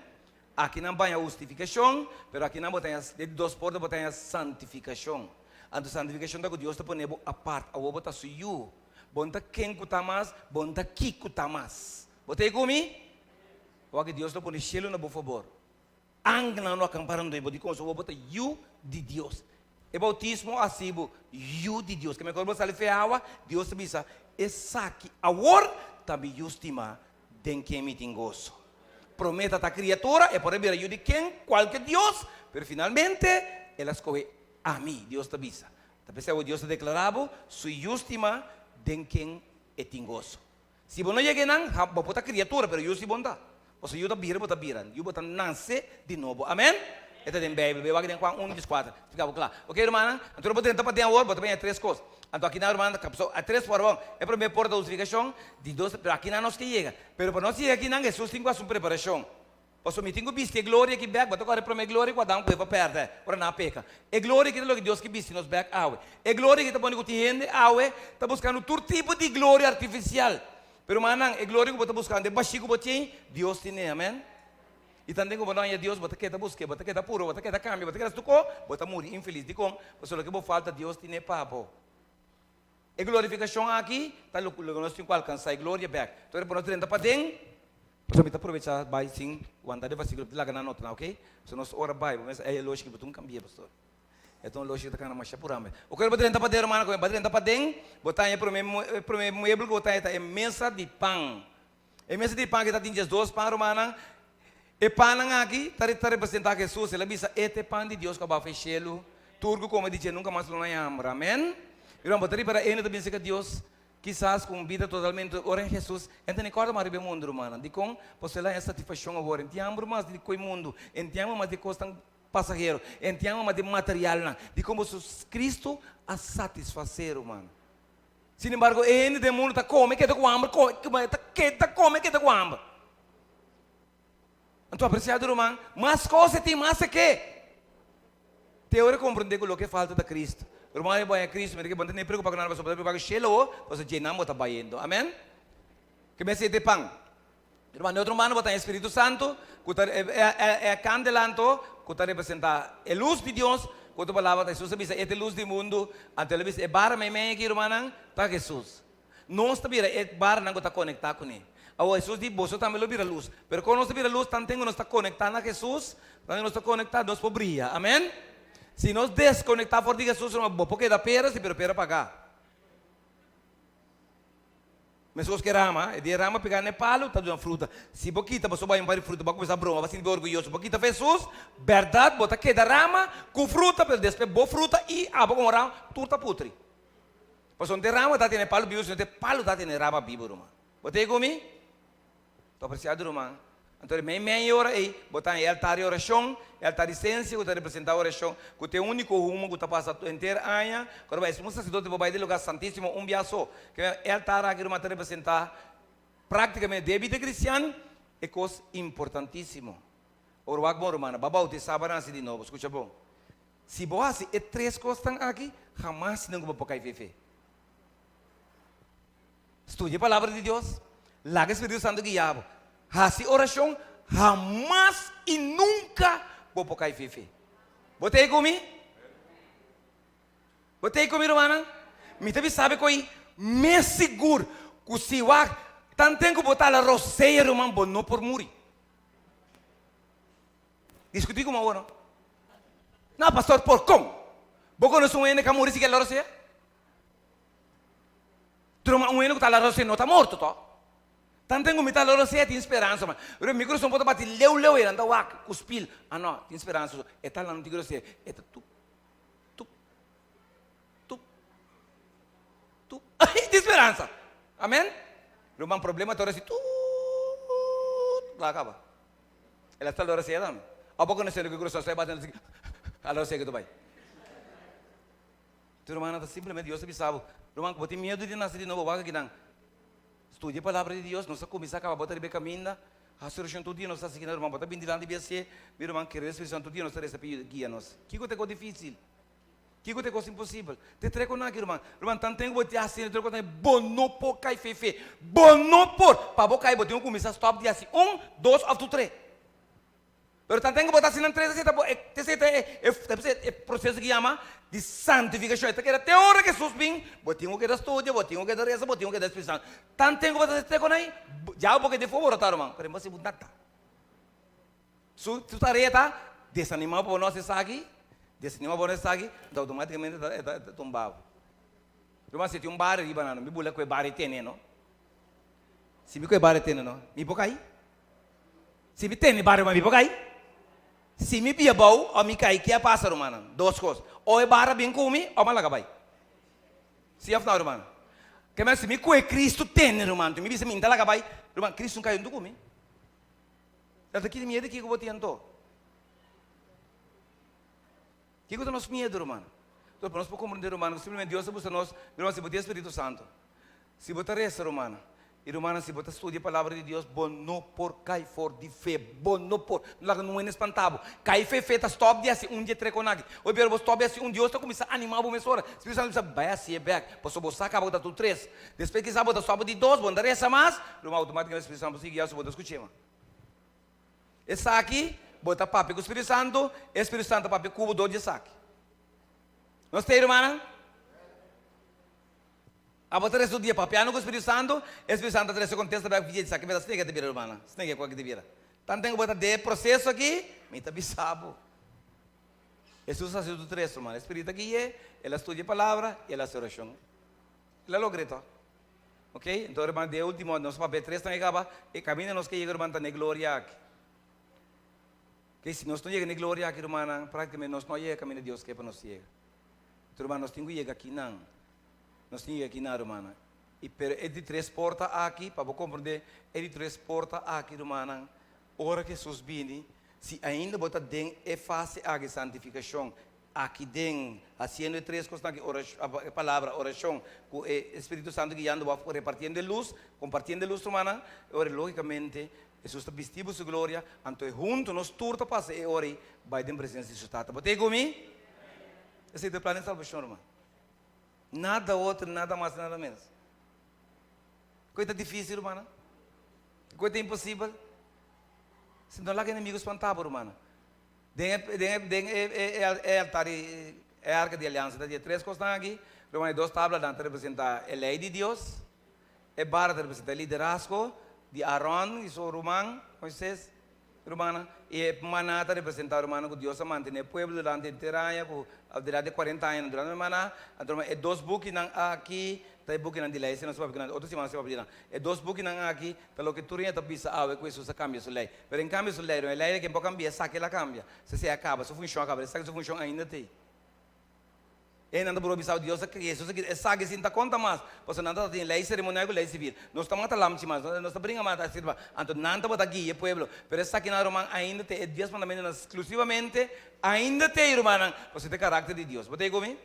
Aki nan baña hustifikashon, pero aki nan bo ta haña, e di dos porta bo ta haña santifikashon. Anto santifikashon ta ku Dios ta pone bo apart, awor bo ta su yu. Bo no ta ken ku ta mas, bo no ta ki ku ta mas. Bo ta ei ku mi? Wak Dios lo pone shelu na bo fabor. Angelnan lo akampa rondó i bo di konso bo ta yu di Dios. E boutismo a hasi bo yu di Dios. Kemey ora bo sali fe awa, Dios ta bisa, Esaki awor ta mi yu stimá, den ken mi tin goso. Promé ta ta kriatura, e por a bira yu di ken kualke Dios, pero finalmente el a skohe ami, Dios ta bisa. Ta p'esei awor Dios ta deklará bo su yu stimá, den ken e tin goso. Si bo no yega einan, ha, bo por ta kriatura, pero yu si bo no ta. Pasobra yu ta bira, bo ta bira. Yu bo ta nase di nobo. Amen? E ta den Beibel. Bo wak den Juan un dieskuater. Splika bo kla. Oke, rumannan, anto ora bo drenta paden awor, bo ta baña tres kos. Anto akinan, rumannan, ta kapsó a tres por. Bon, e promé por ta hustifikashon, di dos, pero akinan nos ke yega. Pero pa nos yega akinan, Hesus tin ku hasi un preparashon. Pasobra mi tin ku bisti e gloria aki bèk. Bo ta kòrda e promé gloria ku Adam ku Eva pèrdè ora nan a peka. E gloria aki ta loke Dios ke bisti nos bèk awe. E gloria aki ta pone ku tin hende awe ta buskando tur tipo di gloria artifisial. Pero rumannan, e gloria ku bo ta buskando, e bashí ku bo tin, Dios tin'é. Amèn. I tanten ku bo no haña Dios, bo ta keda busk'é, bo ta keda puru, bo ta keda kambia, bo ta keda stuko, bo ta muri infelis. Dikon? Pasobra loke bo falta, Dios tin'é pa bo. E glorifikashon aki ta loke nos tin ku alkansá, e gloria bèk. Entonces pa nos drenta paden, pasobra mi ta aprovechá bai sin wanta den versíkulo, mi ta laga nan nota nan, oke? Pasobra nos ora bai, bo mester, e loshi ki bo tin kambi'é, pastor. E ta un loshi ku ta kana masha purá mes. Oke, ora bo drenta paden, rumannan, ku bo drenta paden, bo ta haña e promé, e promé muebel ku bo ta haña ta e mesa di pan. E mesa di pan aki ta tin diesdos pan, rumannan. E pannan aki ta ta representá Hesus. El a bisa, E ta e pan di Dios ku a baha for e shelu. Tur ku kome di dje nunka mas lo no haña hamber. Amèn. Mi ruman, bo ta ripará ene ta bin serka Dios kisas ku un bida totalmente ora Hesus e no ta ni kòrda mas riba e mundu, rumannan. Dikon? Pasobra el a haña satisfakshon awor. E no tin hamber mas di ku e mundu. E no tin hamber mas di kosnan pasahero. E no tin hamber mas di materialnan. Dikon? Pasobra Kristu a satisfasé, rumannan. Sin embargo, e hende den mundu ta kome keda ku hamber, kome, ta keda kome keda ku hamber. Anto apresiado ruman, mas kos e tin, mas e ke. Te ora e komprendé ku loke falta ta Kristu. Ruman, e bo haña Kristu, mira ke bo no ta ni preokupá ku nada, pasobra bo ta preokupá ku shelu awor, pasobra dje nan bo ta bayendo. Amen? Ke mester e pan. Ruman, di otro mano bo ta haña e Spiritu Santu, ku ta e kandela anto, ku ta representá e lus di Dios. Ku otro palabra, Hesus a bisa, E ta e lus di mundu. Anto el a bisa, E bara meimei aki, rumannan, ta Hesus. Nos ta bira e baranan ku ta konektá kuné. Awor, Hesus di, Boso tambe lo bira lus. Pero kon nos ta bira lus? Tanten ku nos ta konektá na Hesus, tanten ku nos ta konektá, nos por bria. Amèn? Si nos deskonektá for di Hesus, ruman, bo por keda pera, si, pero pera pagá. Meskos ku e rama, e di e rama pegá na e palu ta duna fruta. Si bo kita boso bai un par di fruta, bo a kuminsá broma, bo a sinti bo orguyoso. Bo kita pa Hesus, bèrdat bo ta keda rama ku fruta, pero despues bo fruta i abo komo rama tur ta putri. Pasobra no ta e rama ta tene e palu bibu, sino ta e palu ta tene e rama bibu, ruman. Bo ta ei ku mi? Ta apresiado, ruman. Anto e mei mei ora ei, bo ta haña e altar di orashon, e altar di sensia ku ta representá orashon, ku ta e úniko humo ku ta pasa henter aña, ku ta bai un saserdote por bai den lugá santísimo un bia so. E altar aki, ruman, ta representá práktikamente den e bida kristian e kos importantísimo. Ora wak bon, rumannan, bo a boutisá, bo a nase di nobo. Skucha bon. Si bo hasi e tres kosnan aki, hamas nan ku bo por kai fefe. Studia e Palabra di Dios, laga e Spiritu Santu guia bo. Hasi orashon, hamas i nunka bo por kai fefe. Bo ta ei ku mi? Bo ta ei ku mi, rumannan? Mi ta bisa bo ku mes sigur ku si wak tanten ku bo ta ala rosea, ruman, bo no por muri. Diskutí ku mi awor no. No, pastor, por kon? Bo konosé un hende ku a muri si ke ala rosea? Truma un hende ku ta la rosé no ta morto to. Tanten ku mi ta loro sea tin speransa ma. Pero mi kurason por ta bati leu leu e nan ta wak ku spil. Ah no, tin speransa so. E ta nan tin grosé. E ta tup, tup, tup, tup. Ay, tin speransa. Amen? Ruman problema ta ora si tuut, kla kaba. El a sta loro sea tambe. Abo bo konosé loke kurason sta bati nan a loro sea ke ta bai. Tu rumannan ta simplemente Dios ta bisa bo, ruman ku bo tin miedu di nase di nobo wak akinan. Studia e palabra di Dios, nos a kuminsá kaba bo ta riba e kaminda, hasi orashon tur dia nos ta hasi kina ruman, bo ta bini dilanti di BSC, mi ruman kere Spiritu Santu tur dia nos ta resa pidi guia nos. Kiko ta e kos difisil? Kiko ta e kos imposibel? Te trek ku nan aki ruman, ruman tanten ku bo ta hasi tur kos bo no por kai fe fe, bo no por, pa bo kai bo tin ku kuminsá stòp di hasi un, dos òf tur tres. Pero tanten ku bo ta hasi nan tres esei ta bo esei ta e proseso ku yama di santifikashon. E ta keda te ora ku Hesus bin, bo tin ku keda studia, bo tin ku keda resa, bo tin ku keda Spiritu Santu. Tanten ku bo ta hasi tres kos ei, ya bo keda for bo rota ruman, pero bo hasi bo nada. Su tarea ta desanimá bo pa bo no hasi esaki, desanimá bo pa bo no hasi esaki, enton outomatikamente e ta tumba bo. Ruman si tin un bari riba nan, mi bula ku e bari tene no. Si mi ku e bari tene no, mi por kai. Si mi tene bara ruman mi por kai? Si mi bia bou o mi kai ke a pasa rumannan? Dos kos, o e bara bin ku mi o mi a laga bai. Si of no ruman? Ke men si mi kue Cristo tene ruman mi bisa mi ta laga bai, ruman Cristo no kai huntu ku mi. El ta kiti miedu kiko bo tin anto? Kiko ta nos miedu ruman? Entonces pa nos por komprende ruman simplemente Dios ta buska nos, ruman si bo tin e Spiritu Santo. Si bo ta resa, rumannan, i rumannan, si bo ta studia e Palabra di Dios, bo no por kai for di fe. Bo no por. No laga nuen espantá bo. Kai fe, fe ta stòp di hasi un di e tres konaki. Oi, pero bo stòp di hasi un, Dios ta kuminsá animá bo mesora. Spiritu Santu ta bisa, Bai hasié bèk, pasobra bo sa kaba ku ta tur tres. Despues kisas bo ta stòp di dos, bo no ta resa mas, ruman, outomátikamente Spiritu Santu por sigui guia bo, bo ta skuch'é mas. Esaki, bo ta papia ku Spiritu Santu, e Spiritu Santu ta papia ku bo dor di esaki. Nos ta ei, rumannan? Abo ta resa tur dia papiando ku Spiritu Santu, e Spiritu Santu ta trese kontesta bek via esaki meta snega ta bira rumannan, snega ku aki ta bira. Tanten ku bo ta den e proseso aki, mi ta bisa bo. Hesus a hasi tur tres ruman, e Spiritu a gui'é, el a studia e palabra i el a hasi orashon. El a logra e to. Ok, enton ruman den e ultimo nos papia e tresnan e kaba, e kaminda nos ke yega ruman ta na e gloria aki. Ok, si nos no yega na e gloria aki rumannan, praktikamente nos no a yega kaminda Dios ke pa nos yega. Enton ruman nos tin ku yega akinan. Nos tin yega aki na rumannan. I pero e di tres porta aki, pa bo komprendé, e di tres porta aki, rumannan, ora ku Hesus bini, si ainda bo ta den e fase aki, santifikashon, aki den, hasiendo e tres kosnan aki, orashon, e palabra, orashon, ku e Spiritu Santu guiando bo, repartiendo e lus, kompartiendo e lus, rumannan, e ora lógikamente Hesus ta bisti bo su gloria, anto e huntu nos tur ta pasa e ora ei bai den presensia di su Tata. Bo ta ei ku mi? Esei ta e plan di salbashon, ruman. Nada otro, nada mas, nada menos. Koe ta difícil, rumannan? Koe ta imposibel? Si no laga enemigo spantá bo, rumannan. Den e, den e, den e, e, e, e altar di, e arka di aliansa ta di tres kosnan aki, ruman, e dos tablanan ta representá e lei di Dios, e bara ta representá e liderazgo di Aaron i su ruman, Moisés. Rumannan, e maná ta representá rumannan ku Dios a mantené e pueblo durante henter aña, ku durante kuarenta añanan durante e maná. Anto ruman, e dos bukinan aki ta e bukinan di lei, si nos papia ku nan otro siman nos ta papia di nan. E dos bukinan aki ta loke tur hende ta bisa awe ku Hesus a kambia su lei. Pero en kambio su lei, ruman, e lei aki por kambia, esaki el a kambia. Esei a kaba, su funshon a kaba, esaki su funshon ainda t'ei. E nan ta purba bisa Dios a kria Hesus a kria esaki sin ta konta mas, pasobra nan tabata tin lei seremonial ku lei sivil. Nos ta mata lamchi mas, nos ta bringa mas, etcetera. Anto nan tabata guia e pueblo. Pero esakinan ruman ainda te e dies mandamentunan sklusivamente ainda te ei rumannan, pasobra ta e karakter di Dios. Bo ta ei ku mi?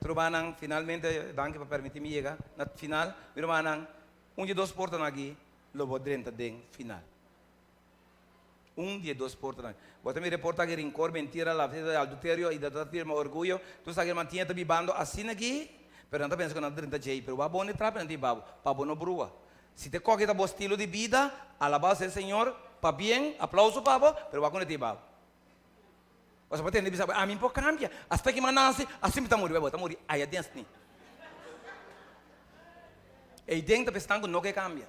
Rumannan, finalmente, danki pa permití mi yega na final. Mi rumannan, un di e dos portanan aki lo bo drenta den final. Un di e dos portanan. Bo ta mira e porta aki, rincor, mentira, laveza, adulterio, idolatria, orguyo. Tur esaki nan mantiene ta bibando asina aki, pero nan ta pensa ku nan ta drenta djei. Pero wak bo ne trapi nan ta hiba bo, pa bo no brua. Si te koke ta bo estilo di bida, alabado sea el Señor, pabien, aplauso pa bo, pero wak ku ne ta hiba bo. Pasobra bo tende bisa, ami por cambia, hasta ki mi a nace, asi mi ta muri. Bo ta muri aya den asni. Eyden ta pesnan ku no ke cambia.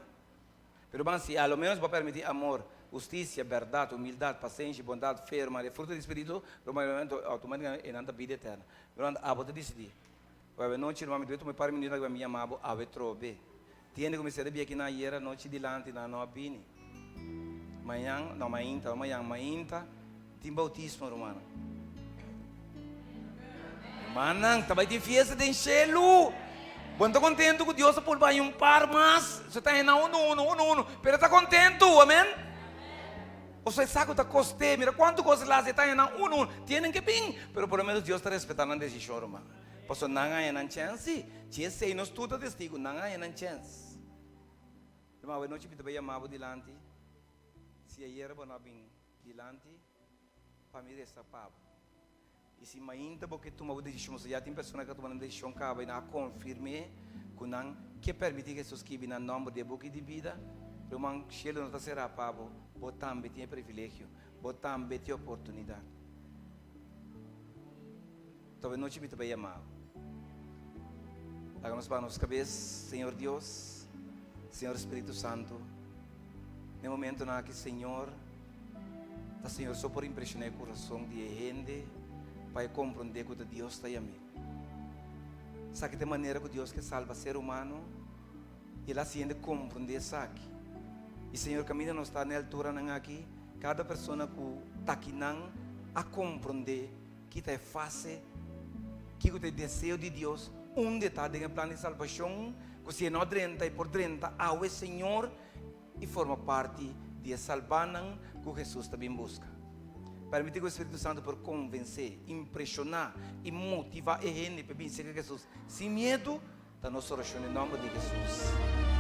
Pero ban si a lo menos bo a permiti amor, husticia, berdad, humildad, pasenshi, bondad, fe, ruman, e fruto di spiritu, ruman, automaticamente e nan ta bida eterna. Ruman, abo ta dicidi. Awe nochi, ruman, mi debe tuma e par minuto pa mi yama bo awe trobe. Tin hende ku mester a bia aki na ayera anochi dilanti nan no a bini. Mañan, no mainta, no mañan, mainta tin boutismo rumannan. Rumannan, ta bai tin fiesta den shelu. Bo no ta kontentu ku Dios a por bai un par mas? So ta hena unu unu, unu unu, pero e ta kontentu, amen? Pasobra e sa ku ta kost'é, mira kuantu kos el hasi, e ta hena unu unu. Tienen ke bin, pero por lo menos Dios ta respetá nan desishon, rumannan. Pasobra nan haña nan chèns, sí. Si esei nos tur ta testigu, nan haña nan chèns. Ruman, awe nochi mi ta bai yama bo dilanti. Si ayera bo no a bin dilanti, pa mi resa pa bo. I si mainta bo ke tuma bo desishon, pasobra ya tin persona ku a tuma nan desishon kaba i nan a konfirm'é ku nan ke permití Hesus skibi nan nòmber den e buki di bida, ruman, shelu no ta será pa bo, bo tambe tin e privilegio, bo tambe tin e oportunidat. Tobe nochi mi ta bai yama bo. Laga nos baha nos kabes, Señor Dios, Señor Spiritu Santu. Den momentonan aki, Señor, ta Señor so por impreshoná e kurason di e hende pa e komprondé ku ta Dios ta yam'é. Esaki ta e manera ku Dios ke salba ser humano i el hasi hende komprondé esaki. I Señor, kaminda nos ta na e alturanan aki, kada persona ku ta akinan a komprondé Ki ta e fase? Kiko ta e deseo di Dios? Unda ta den e plan di salbashon? Ku si e no a drenta, e por drenta awe, Señor, i forma parti di e salbanan ku Hesus ta bin buska. Permití ku e Spiritu Santu por konvensé, impreshoná i motivá e hende pa e bin serka Hesus sin miedu, ta nos orashon den nòmber di Hesus.